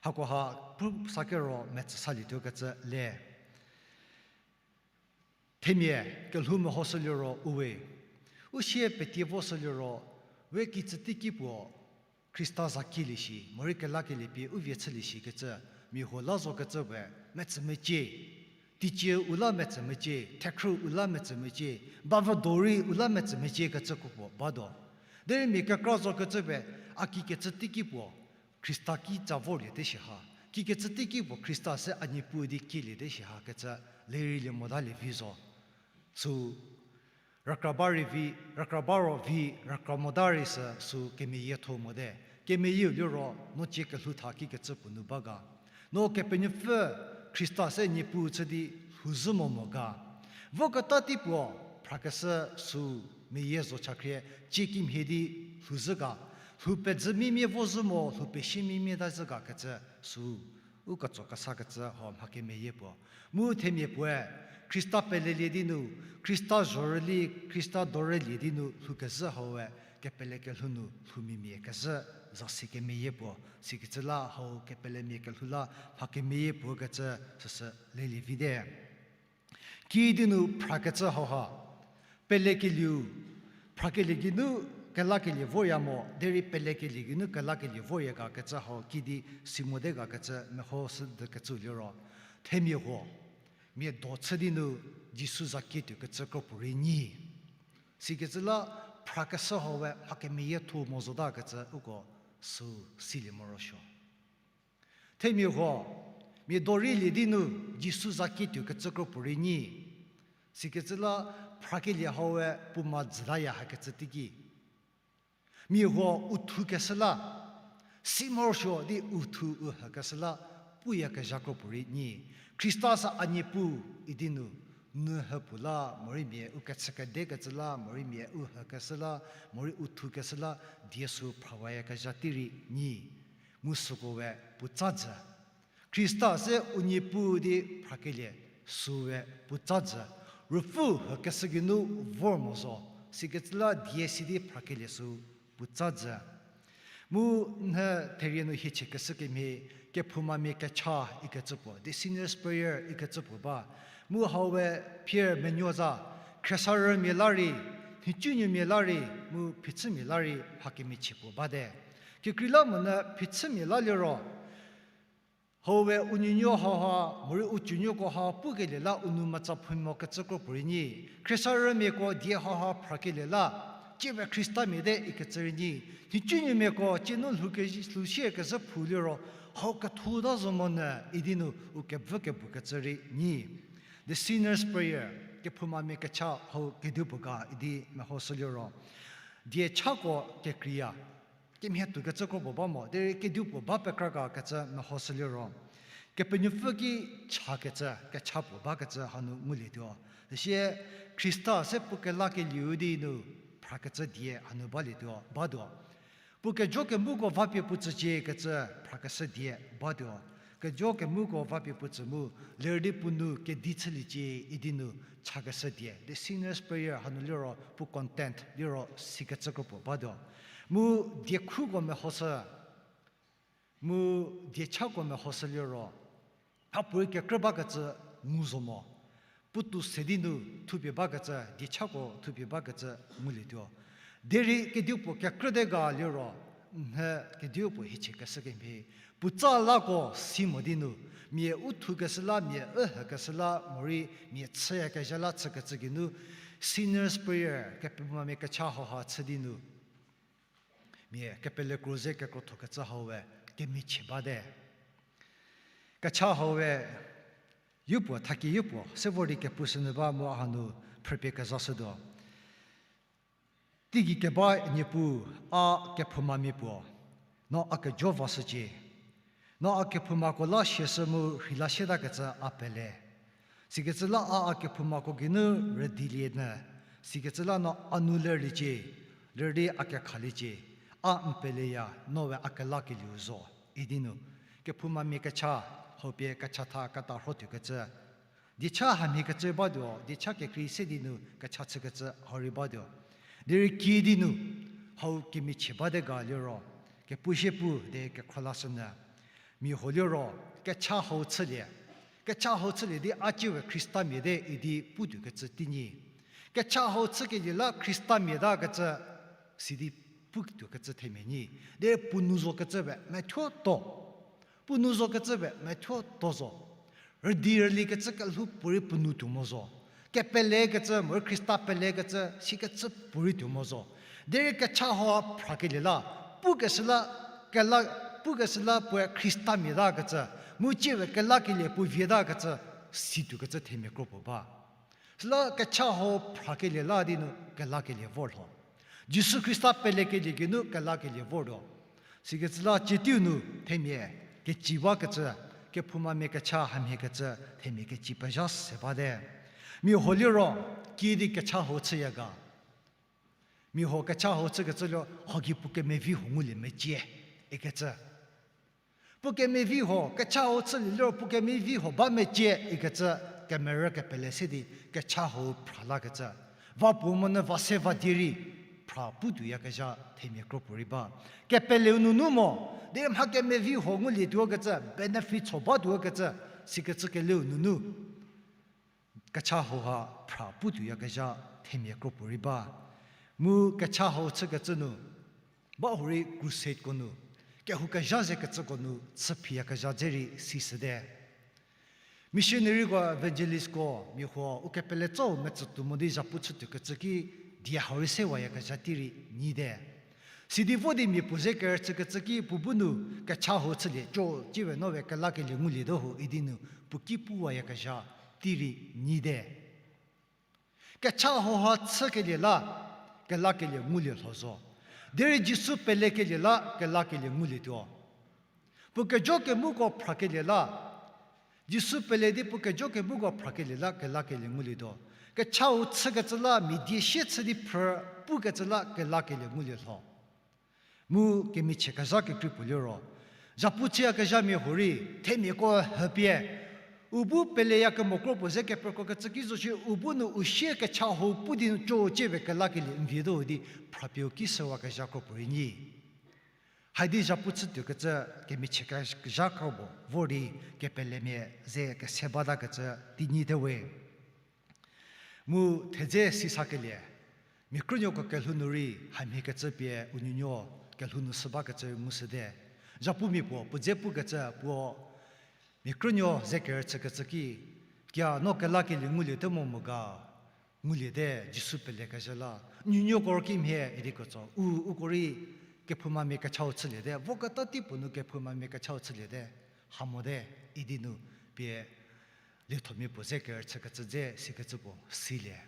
Hakoha pu sakero metsü salietuokecü le. Themia kelhou mehoshü liro uwe, u sie petie voshü liro, we kijü teiki puo Khrista za kielie shi, morei kelakelie pie u vie chülie shikecü, mia huo la zokecü we metsü mecie, teicie u la metsü mecie, thekhrü u la metsü mecie, bavüdo rei u la metsü mecie kecü kropuo batuo. Derei mia kekra zokecü we, a kikecü teiki puo Khrista kitsa vorliete shi ha, kikecü teiki puo Khrista se a Niepuu di kieliete shi ha kecü lerei lie motalie vi zo. Sü rükra ba rei vi, rükra ba ro vi, rükra mota rei sü sü kemeyietho mote. Kemeyieu liro no cie kelhou tha kikecü puo nu ba ga. No Kepenuopfü Khrista se Niepuu chü di lhouzhü mo mo ga. Voketa tei puo phrakeshü sü meyie zo chakhrie, cie kimhie di lhouzhü ga. Lhou pezü mimie vozhü mo, lhou pesie mimie ta zhü ga kecü sü u ketso kesakecü hau mha kemeyie puo. Mu themia puoe, Khrista pelelie di nu, Khrista zhorüli, Khrista dorülie di nu lhoukezhü haue, kepele kelhou nu lhoumimia kezhü zasi kemeyie puo, sikecü la hau kepelemia kelhou la mha kemeyie puo kecü süsü lelie vite. Kiüdi nu phrakecü hauha, pelekelieu, phrakelie geinu kelakelie vorya mo, derei pelekelie geinu kelakelie vorya ga kecü hau kiüdi si mote ga kecü mehoshü dükecü liro, themia huo, mia do chü di nu Jisu za kietuo kecü kropuorei nyi. Sikecü la phrakeshü haue mha kemeyietho mo zota kecü uko sü silie morosuo. Themia huo, mia dorei lie di nu, Jisu za kituo kecü kro puorei nyi. Sikecü la phrakelie hau we puo ma dzülaya hakecü teiki. Mia huo u thukeshü la, si morosuo di u thu u hükeshü la, puyakezha kro puorei nyi. Khrista sü a Niepuu idi nu, nu hüpuo la, morei mia u kechükedekecü la, morei mia u hükeshü la, morei u thukeshü la, die sü phrawayakezha tei rei nyi. Mu süko we puotsa jü. Khrista se u Niepuu di phrakelie sü we puotsa jü. Ruopfü hükeshü geinu vor mo zo. Sikecü la die si di phrakelie sü puotsa jü. Mu nhie therie nu hiechie keshü kemhie, kephoumamia kecha ikecü puo, the sinner's prayer ikecü puo ba. Mu hau we phier menuo za, khriesarümia la rei, nhicunuomia la rei, mu phichümia la rei, hakemhie chie puo bate. Kekreilamonyü phichümia la liro, hau we u nuonuo hauha, morei u tsunuoko ha pukelie la u nou metsa phoumokecü kro puorei nyi. Khriesarümiako die hauha phrakelie la, tsie we Khristamia te ikecü rei nyi. Nhicunuomiako tsie nu lhou ke-, lhou sie kezhü phou liro, hau kethou ta zo monyü idi nu u kevü kebukecü rei nyi. The sinner's prayer, kephoumamia kecha hau kedipuo ga idi mehoshü liro, diechako kekreiya. Kemhie tuokecü kro puo ba mo, derei kedipuo ba pekra ga kecü mehoshü liro, Kepenuopfü ki chakecü, kecha puo bakecü hanu ngulietuo. Süsie Khrista se puo kelakelieu di nu phrakecü die hanu balietuo, batuo. Puo kejo kemuko vapie puo tsücie kecü phrakeshü die batuo. Kejo kemuko vapie puo tsü mu, ler di puo nou kedi chüliecie idi nu chakeshü die. The sinner's prayer hanu liro puo content liro sikecü kro puo batuo. Mu diekhuko mehoshü, mu diechako mehoshü liro, hapuorei kekrü bakecü ngu zo mo. Puotou se di nu thupie bakecü, diechako thupie bakecü ngulietuo. Derei kedipuo kekrüte ga liro, nhie kedipuo hiechie keshü kemhie, puotsa lako si mo di nu, mia u thukeshü la, mia u hükeshü la, morei mia chüyakezha la chükecü geinu, sinner's prayer, kephoumamia kecha hauha chü di nu, mia kepele kro ze kekrothokecü hau we kemichie bate. Kecha hau we yopuo, thaki yopuo se vor di kepushünyü ba mu a hanu phrüpie kezashütuo. Teigei keba Niepuu, a kephoumamia puo, no a kejo vashücie. No a kephoumako la siashü mu rheila sietakecü a pele. Sikecü la a a kephoumako geinu rüdilie nyü. Sikecü la no a nou lerliecie, ler di a kekhaliecie. A n peleya, no we a kelakelieu zo idi nu, kephoumamia kecha, hau pie kechatha ketarhotuokecü. Diecha hamhiekecü batuo, diecha kekrei se di nu kecha chükecü hau rei batuo. Derei kiüdi nu, hau kemichie bate ga liro, kepushie pu di kekhro lashünyü. Mia huo liro, kecha hau chülie. Kecha hau chülie di a tsie we Khristamia te idi putuokecü tei nyi. Kecha hau chükelie la Khristamia takecü, sidi putuokecü themia nyi. Derei puo nou zokecü we methuo tuo. Puo nou zokecü we methuo tuo zo. Rüdi rülikecü kelhou puorei puo nou tuo mo zo. Kepelekecü, morei Khrista pelekecü, sikecü puorei tuo mo zo. Derei kecha hau phrakelie la, pukeshü la, kela, pukeshü la puoe Khristamia takecü, mu tsie we kelakelie puo vie takecü, situokecü themia kro puo ba. Süla kecha hau phrakelie la di nu kelakelie vor lho. Jisu Khrista pelekelie geinu kelakelie vortuo. Sikecü la tsie teiu nu themia keci bakecü, kephoumamia kecha hamhiekecü themia keci pezha se bate. Mia huo liro, kiüdi kecha hau chüya ga. Mia huo kecha hau chükecü liro, haki puo kemevi huo ngulie mecie ikecü. Puo kemevi huo, kecha hau chülie liro puo kemevi huo ba mecie ikecü, kemerü kepele se di kecha hau phra lakecü. Va puo monyü va se va die rei phra putuoyakezha themia kro puorei ba. Kepeleu nunu mo, di mha kemevi huo ngulietuokecü, benefit chü batuokecü, sikecü keleu nunu kecha hauha phra putuoyakezha themia kro puorei ba. Mu kecha hau chükecü nu, bahurei crusadeko nu, kehoukezha zekecüko nu chüphiyakezha dze rei sishüte. Missionaryko, evangelistko, mia huo u kepele tsau metsütuo mo di zhapu chütuokecü ki, die hau rei sewayakezha tei rei nyite. Sidi vo di mia puo ze kerüchükecü ki puo bu nu kecha hau chülie co, ciewe no we kelakelie ngulietuo ho idi nu puo ki puwayakezha tei rei nyite. Kecha hauha chükelie la kelakelie ngulie lho zo. Derei Jisu pelekelie la kelakelie ngulietuo. Puo kejo kemuko phrakelie la, Jisu pele di puo kejo kemuko phrakelie la kelakelie ngulietuo. Kechau chükecü la mia die sie chü di phrü pukecü la kelakelie ngulie lho. Mu kemichie kezha kekrei puo liro, zhapu chüyakezhamia huorei, themiako hüpie, u bu peleya kemo kro puo ze kepekrokecü ki zo shie, u bu nu u sie kecha hau pu di nu co ciewe kelakelie n vietuo di, phrapie u ki shüwakezha kro puorei nyi. Haidi zhapu chütuokecü kemichie kezha kro puo vor di kepelemia ze kese batakecü tei nyite we. Mu thedze sisakelie, mia krünuoko kelhou nu rei hamhiekecü pie u nuonuo kelhou nu shü bakecü ngushüte. Zhapumia puo puo dze pukecü puo mia krünuo ze kerüchükecü ki, kia no kelakelie ngulietuo mo mo ga, nguliete, Jisu pelekezha la. Nuonuoko ro kimhie idi ketso, u, uko rei kephoumamia kechau chüliete, voketa tei puo nu kephoumamia kechau chüliete, ha mote, idi nu pie liethomia puo ze kerüchükecü dze sikecü puo silie.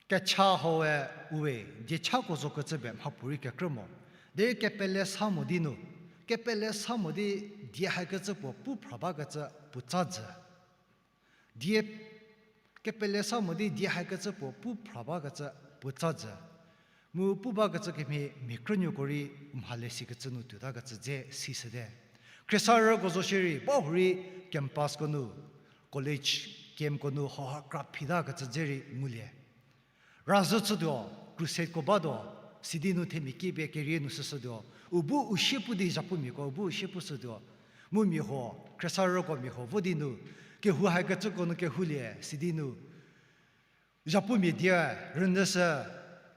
Kecha haue uwe, diechako zokecü pie mhapuorei kekrü mo. Derei kepele sa mo di nu, kepele sa mo di die haikecü puo pu phra bakecü puo tsa jü. Die kepele sa mo di die haikecü puo pu phra bakecü puo tsa jü. Mu pu bakecü kemhie mia krünuoko rei mhale sikecü nu tuotakecü dze sishüte. Khriesarüko zo shierei, ba hurei campus ko nu, college campko nu hauha kra phitakecü dze rei ngulie. Razhü chütuo, crusadeko batuo, sidi nu themia ki pie kerie nu shüshütuo, u bu u sie pu di zhapumiako u bu u sie pushütuo, mu mia huo, khriesarüko mia huo vo di nu, kehou haikecüko nu kehoulie, sidi nu, zhapumia die rünyüshü,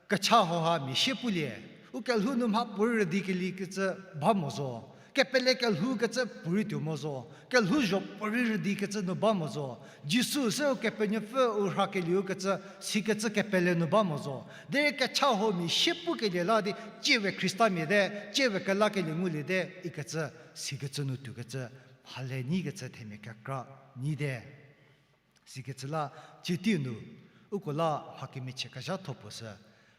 kecha hauha mia sie pulie, u kelhou nu mhapuorei rüdikelie kecü ba mo zo, kepele kelhoukecü puorei tuo mo zo, kelhouzho puorei rüdikecü nu ba mo zo, Jisu se Ukepenuopfü u rhakelieu kecü, sikecü kepele nu ba mo zo. Derei kecha hau mia sie pukelie la di, ciewe Khristamia te, ciewe kelakelie ngulie te, ikecü, sikecü nu tuokecü, mhale nyikecü themia kekra nyite. Sikecü la, cietiu nu, uko la mha kemichie kezhatho puo sü,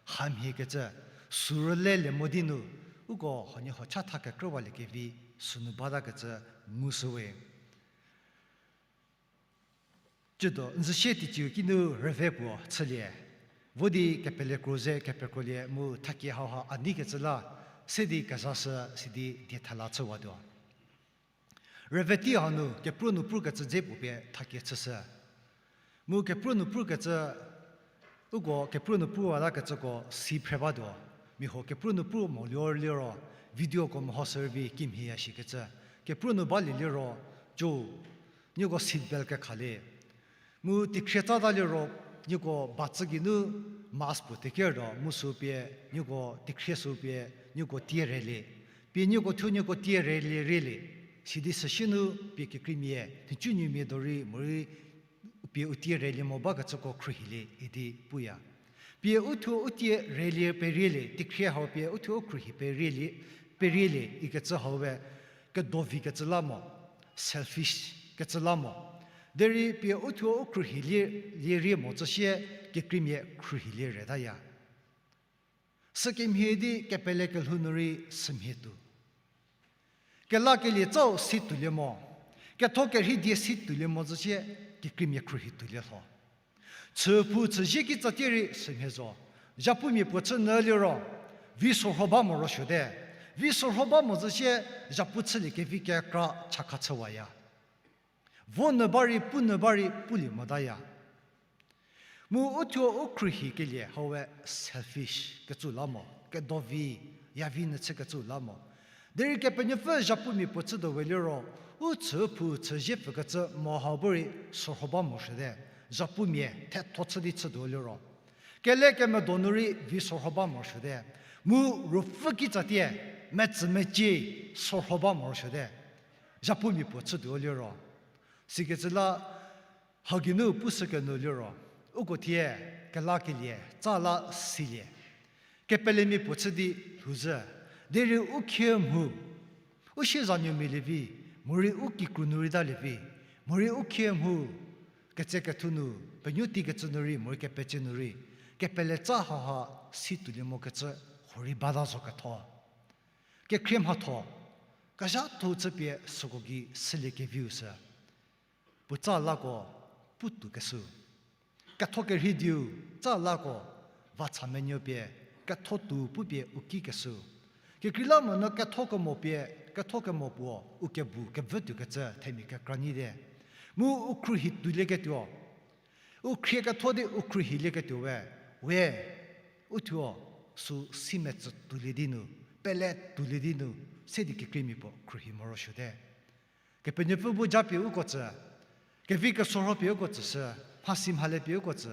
hamhiekecü, sü rülelie mo di nu, uko huoniehuo cha tha kekrüwaliekevi, sünu batakecü ngushüwe. Cüdo, n zü sie teiciu kinu rüve puo chülie. Vo di kepele kro ze kepekrolie mu thakie hauha a neikecü la, se di kezashü sidi die thela chüwatuo. Rüve tei hanu kepruo nu prukecü dze puo pie thakie chüshü. Mu kepruo nu prukecü, uko kepruo nu pruwatakecüko si phre batuo. Mia huo kepruo nu pruo mo lio liro, videoko mehoshü rüvi kimhie ya shikecü. Kepruo nu balie liro, co, nieko seat belt kekhalie. Mu tekhrie tsata liro, nieko ba tsü geinu mask puo tekertuo, mu sü pie, nieko tekhrie sü pie, nieko tie rülie. Pie nieko thuo nieko tie rülie rülie. Sidi süsie nu pie kekreimia, nhicunuomia dorei morei pie u tie rülie mo bakecüko khruohilie idi puya. Pie u thuo u tie rülie perielie, tekhrie hau pie u thuo u khruohi perielie, perielie ikecü hau we kedovikecü la mo, selfish kecü la mo. Derei pie u thuo u khruohilie, lie rie mo tsüsie kekreimia khruohilie retaya. Sükemhie di kepele kelhou nu rei sümhie tuo. Kelakelie tsau si tuolie mo. Ketho kerhei die si tuolie mo tsüsie kekreimia khruohi tuolie lho. Chüphou chüzie kitsatie rei sümhie zo. Zhapumia puo chü nyü liro, vi sorho ba mo ro suote. Vi sorho ba mo tsüsie zhapu chüliekevi kekra chakha chüwaya. Vo nyü ba rei, pu nyü ba rei, pulie motaya. Mu u thuo u khruohikelie hau we selfish kecü la mo, kedovi, yavi nyü chükecü la mo. Derei Kepenuopfü zhapumia puo chütuo we liro, u chüphou chüzie pfükecü mo hau bu rei sorho ba morosuote, zhapumia thetho chü di chütuo liro. Kele kemedo nu rei vi sorho ba morosuote, mu ruopfü kitsatie, metsü mecie sorho ba morosuote, zhapumia puo chütuo liro. Sikecü la, hau geinu pushükenyü liro, uko thie kelakelie tsa la silie. Kepelemia puo chü di lhouzhü, derei u khie mhu, u siezanuomia lievi, morei u kikru nu rei ta lievi, morei u khie mhu, ketsekethu nu, penuo teikecü nu rei, morei kepecie nu rei, kepeletsa hauha si tuolie mokecü, huorei bata zo ketho. Kekhrie mhatho, kezhatho chüpie süko gei sülie keviu sü. Puo tsa lako, pu tuokeshü. Ketho kerhei dieu, tsa lako, va cha menuo pie, ketho tuo pupie u kikeshü. Kekreilamonyü ketho kemo pie, ketho kemo puo, u kebu, kevü tuokecü, themia kekra nyite. Mu u khruohi tuolieketuo. U khrie ketho di u khruohilieketuo we, we, u thuo, sü si metsü tuolie di nu, pele tuolie di nu, se di kekreimia puo khruohi morosuote. Kepenuopfü bu japie uko tsü, kevi kesorho pie uko tsüshü, mhasi mhale pie uko tsü,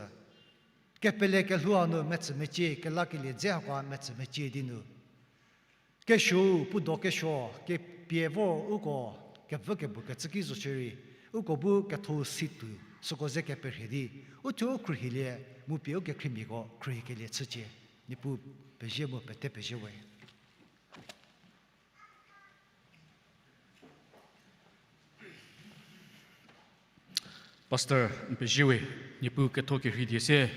kepele kelhou hanu metsü mecie, kelakelie dze hakoa metsü mecie di nu, kesuou, puo do kesuo, kepie vo uko, kevü kebu kecü ki zo shierei, uko bu ketho si tuo, süko ze keperhie di, u thuo u khruohilie, mu pie u kekhriemiako khruohikelie chücie, Niepuu pezie mu pete pezie we. Pastor, n pezie we, Niepuu ketho kerhei die se,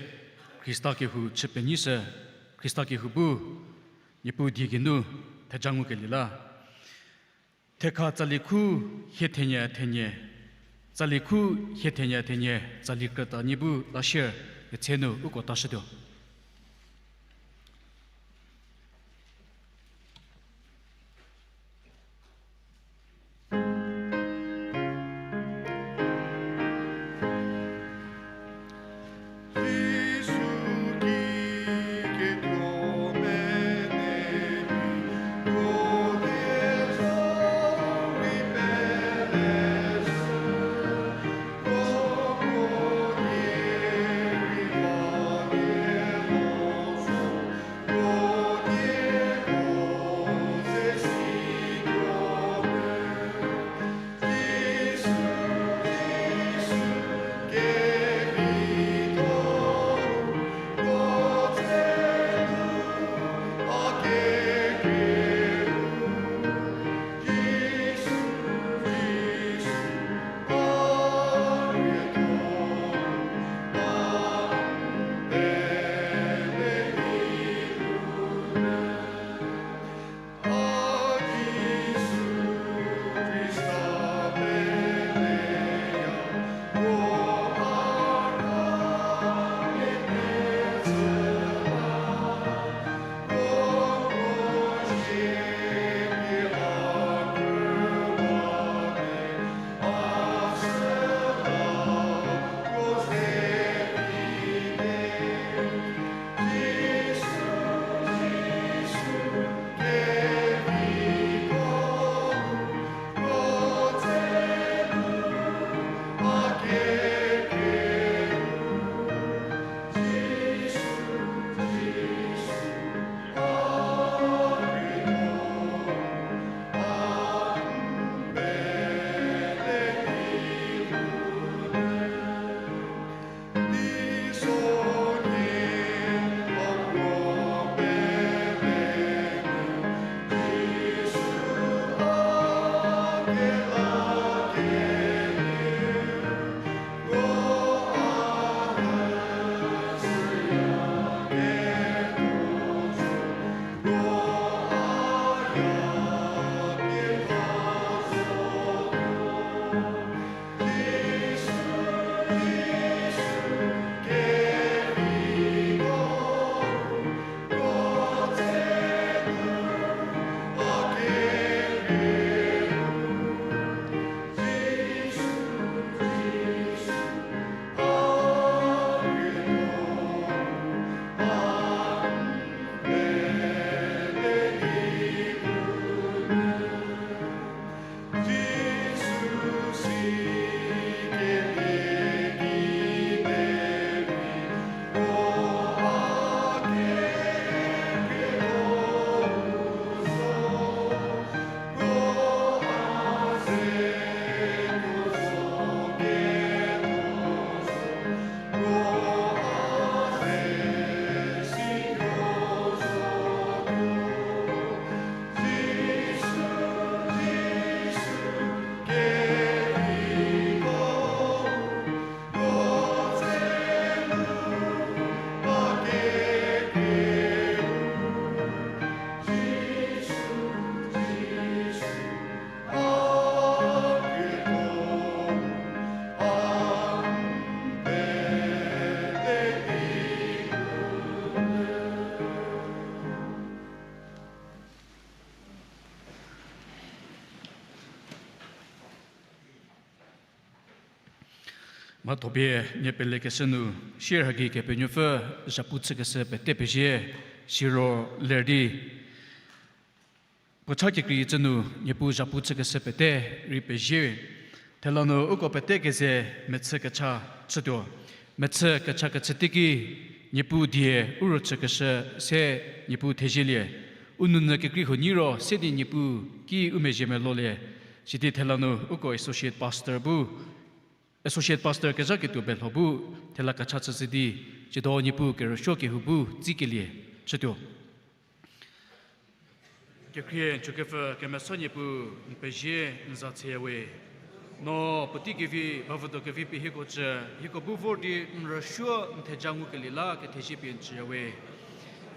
Khrista kehou chü penyishü, Khrista kehou bu, Niepuu die geinu, theja ngukelie la. Thekha tsali khu hie thenie thenie, tsali khu hie thenie thenie, tsali krüta nie bu la share, ketse nu uko tashütuo. Mhathopie nie pelekeshü nu, sierhagi Kepenuopfü zhapu chükeshü pete pezie, siro ler di puo cha kekreikecü nu Niepuu zhapu chükeshü pete rei pezie. Thela nu uko pete keze mechü kecha chütuo. Mechü kecha kechü teiki Niepuu die u rüchükeshü se Niepuu thezielie. U nounyü kekrei huo nyi ro se di Niepuu ki u mezhie melolie. Sidi thela nu uko associate pastor bu, associate pastor kezhaketuo belho bu thela kecha chüshü di, tsiedo Niepuu kerüsuo kehou bu tsikelie chütuo. Kekhrie n chükepfü kemesa Niepuu, n pezie n za tseyawe. No puotei kevi, bavüdo kevi pie hieko tsü, hieko bu vor di n rüsuo n theja ngukelie la kethezie pie n tsüyawe.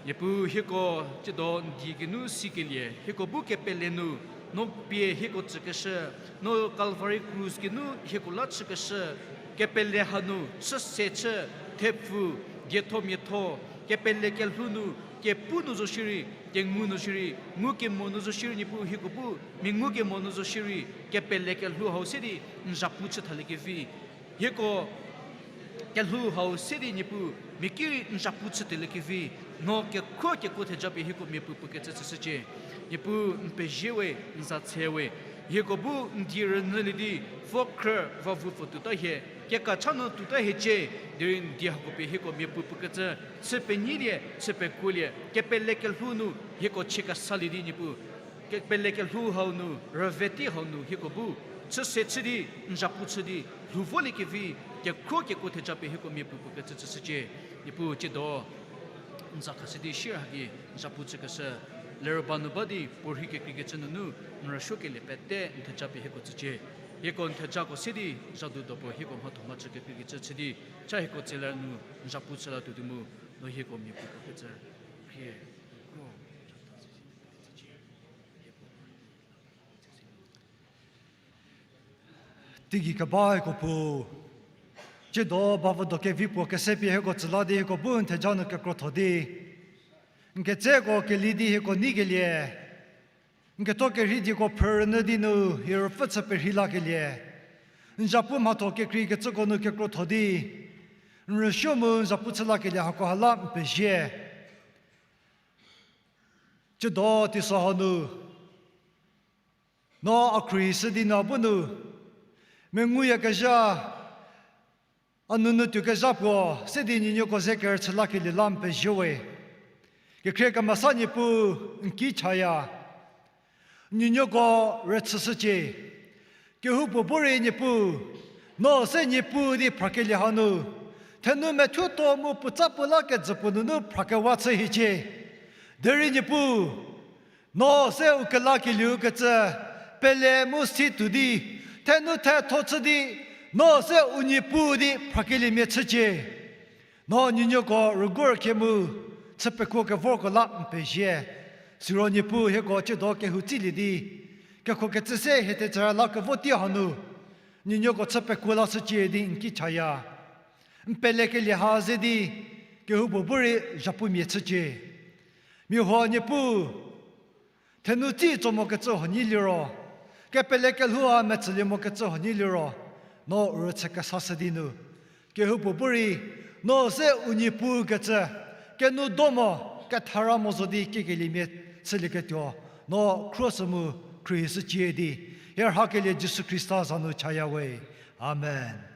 Niepuu hieko tsiedo n die geinu sikelie, hieko bu kepele nu, no pie hieko tsükeshü, no Calvary krus geinu hieko la chükeshü, kepele hanu chü se chü, thepfu, dietho miatho, kepele kelhou nu, kepu nu zo shierei, kengu nu shierei, ngukemo nu zo shierei Niepuu hieko bu, mia ngukemo nu zo shierei, kepele kelhou hau se di n zhapu chü thaliekevi. Hieko kelhou hau se di Niepuu, mia ki rei n zhapu chü tuoliekevi, no kekhruo kekuo theja pie hieko miapuo puo kecü chüshücie. Niepuu n pezie we, n za tse we, hieko bu n die rünyülie di, vo khrü va vu pfü tuota hie, keka cha nu tuota hiecie, derei n die hako pie hieko miapuo puo kecü, chü penyilie, chü pekuolie, kepele kelhou nu, hieko chie kesalie di Niepuu, kepele kelhou hau nu, rüve tei hau nu, hieko bu, chü se chü di, n zhapu chü di, lhou voliekevi, kekhruo kekuo theja pie hieko miapuo puo kecü chüshücie, Niepuu tsiedo n za khashü di shierhagi n zhapu chükeshü, lerü ba nu ba di puorhi kekreikecü nunu n rüsuokelie pete n theja pie hieko tsücie. Hieko n thejako se di zhadu dopuo hieko mhatho mhachü kekreikecü chü di, cha hieko tseler nu n zhapu chü latuo di mu, no hieko miapuo puo kecü khrie. Teigei keba hieko Pu, tsiedo bavüdo kevi puo kese pie hieko tsü la di hieko bu n theja nu kekrotho di, n ketseko keli di hieko neikelie, n ketho kerhei dieko phrü rünyü di nu hie ruopfü chü perhei lakelie, n zhapu mhatho kekreikecüko nu kekrotho di, n rüsuo mu n zhapu chü lakelie hako ha la n pezie. Tsiedo teisozha nu, no a khruohishü di no bu nu, menguyakezha, a nunu tuokezha puo se di nuonuoko ze kerüchü lakelie la n pezie we. Kekhrie kemesa Niepuu, n ki chaya. Nuonuoko rüchüshücie. Kehoupuo bu rei Niepuu, no se Niepuu di phrakelie hanu, thenu methuo tuo mu puotsa puo la kejü puo nunu phrakewa chü hiecie. Derei Niepuu, no se u kelakelieu kecü, pele mu si tuo di, thenu thetho chü di, no se u Niepuu di phrakeliemia chücie. No nuonuoko rügorkhe mu chü pekuo kevorko la n pezie. Siro Niepuu hieko tsiedo kehou tsilie di, kekhokecü se hie thetsüra la kevo tei hanu, nuonuoko chü pekuo lashücie di n ki chaya. N pelekelie ha ze di, kehoupuo bu rei zhapumia chücie. Mia huo Niepuu, thenu tsi tso mokecü huo nyi liro, kepele kelhou ha metsülie mokecü huo nyi liro, no rüchü kesashü di nu, kehoupuo bu rei, no se u Niepuu kecü, kenu do mo, kethara mo zo di kekeliemia chülieketuo, no khruohi sü mu khruohishücie di, hie rhakelie Jisu Khrista za nu chaya we. Amen.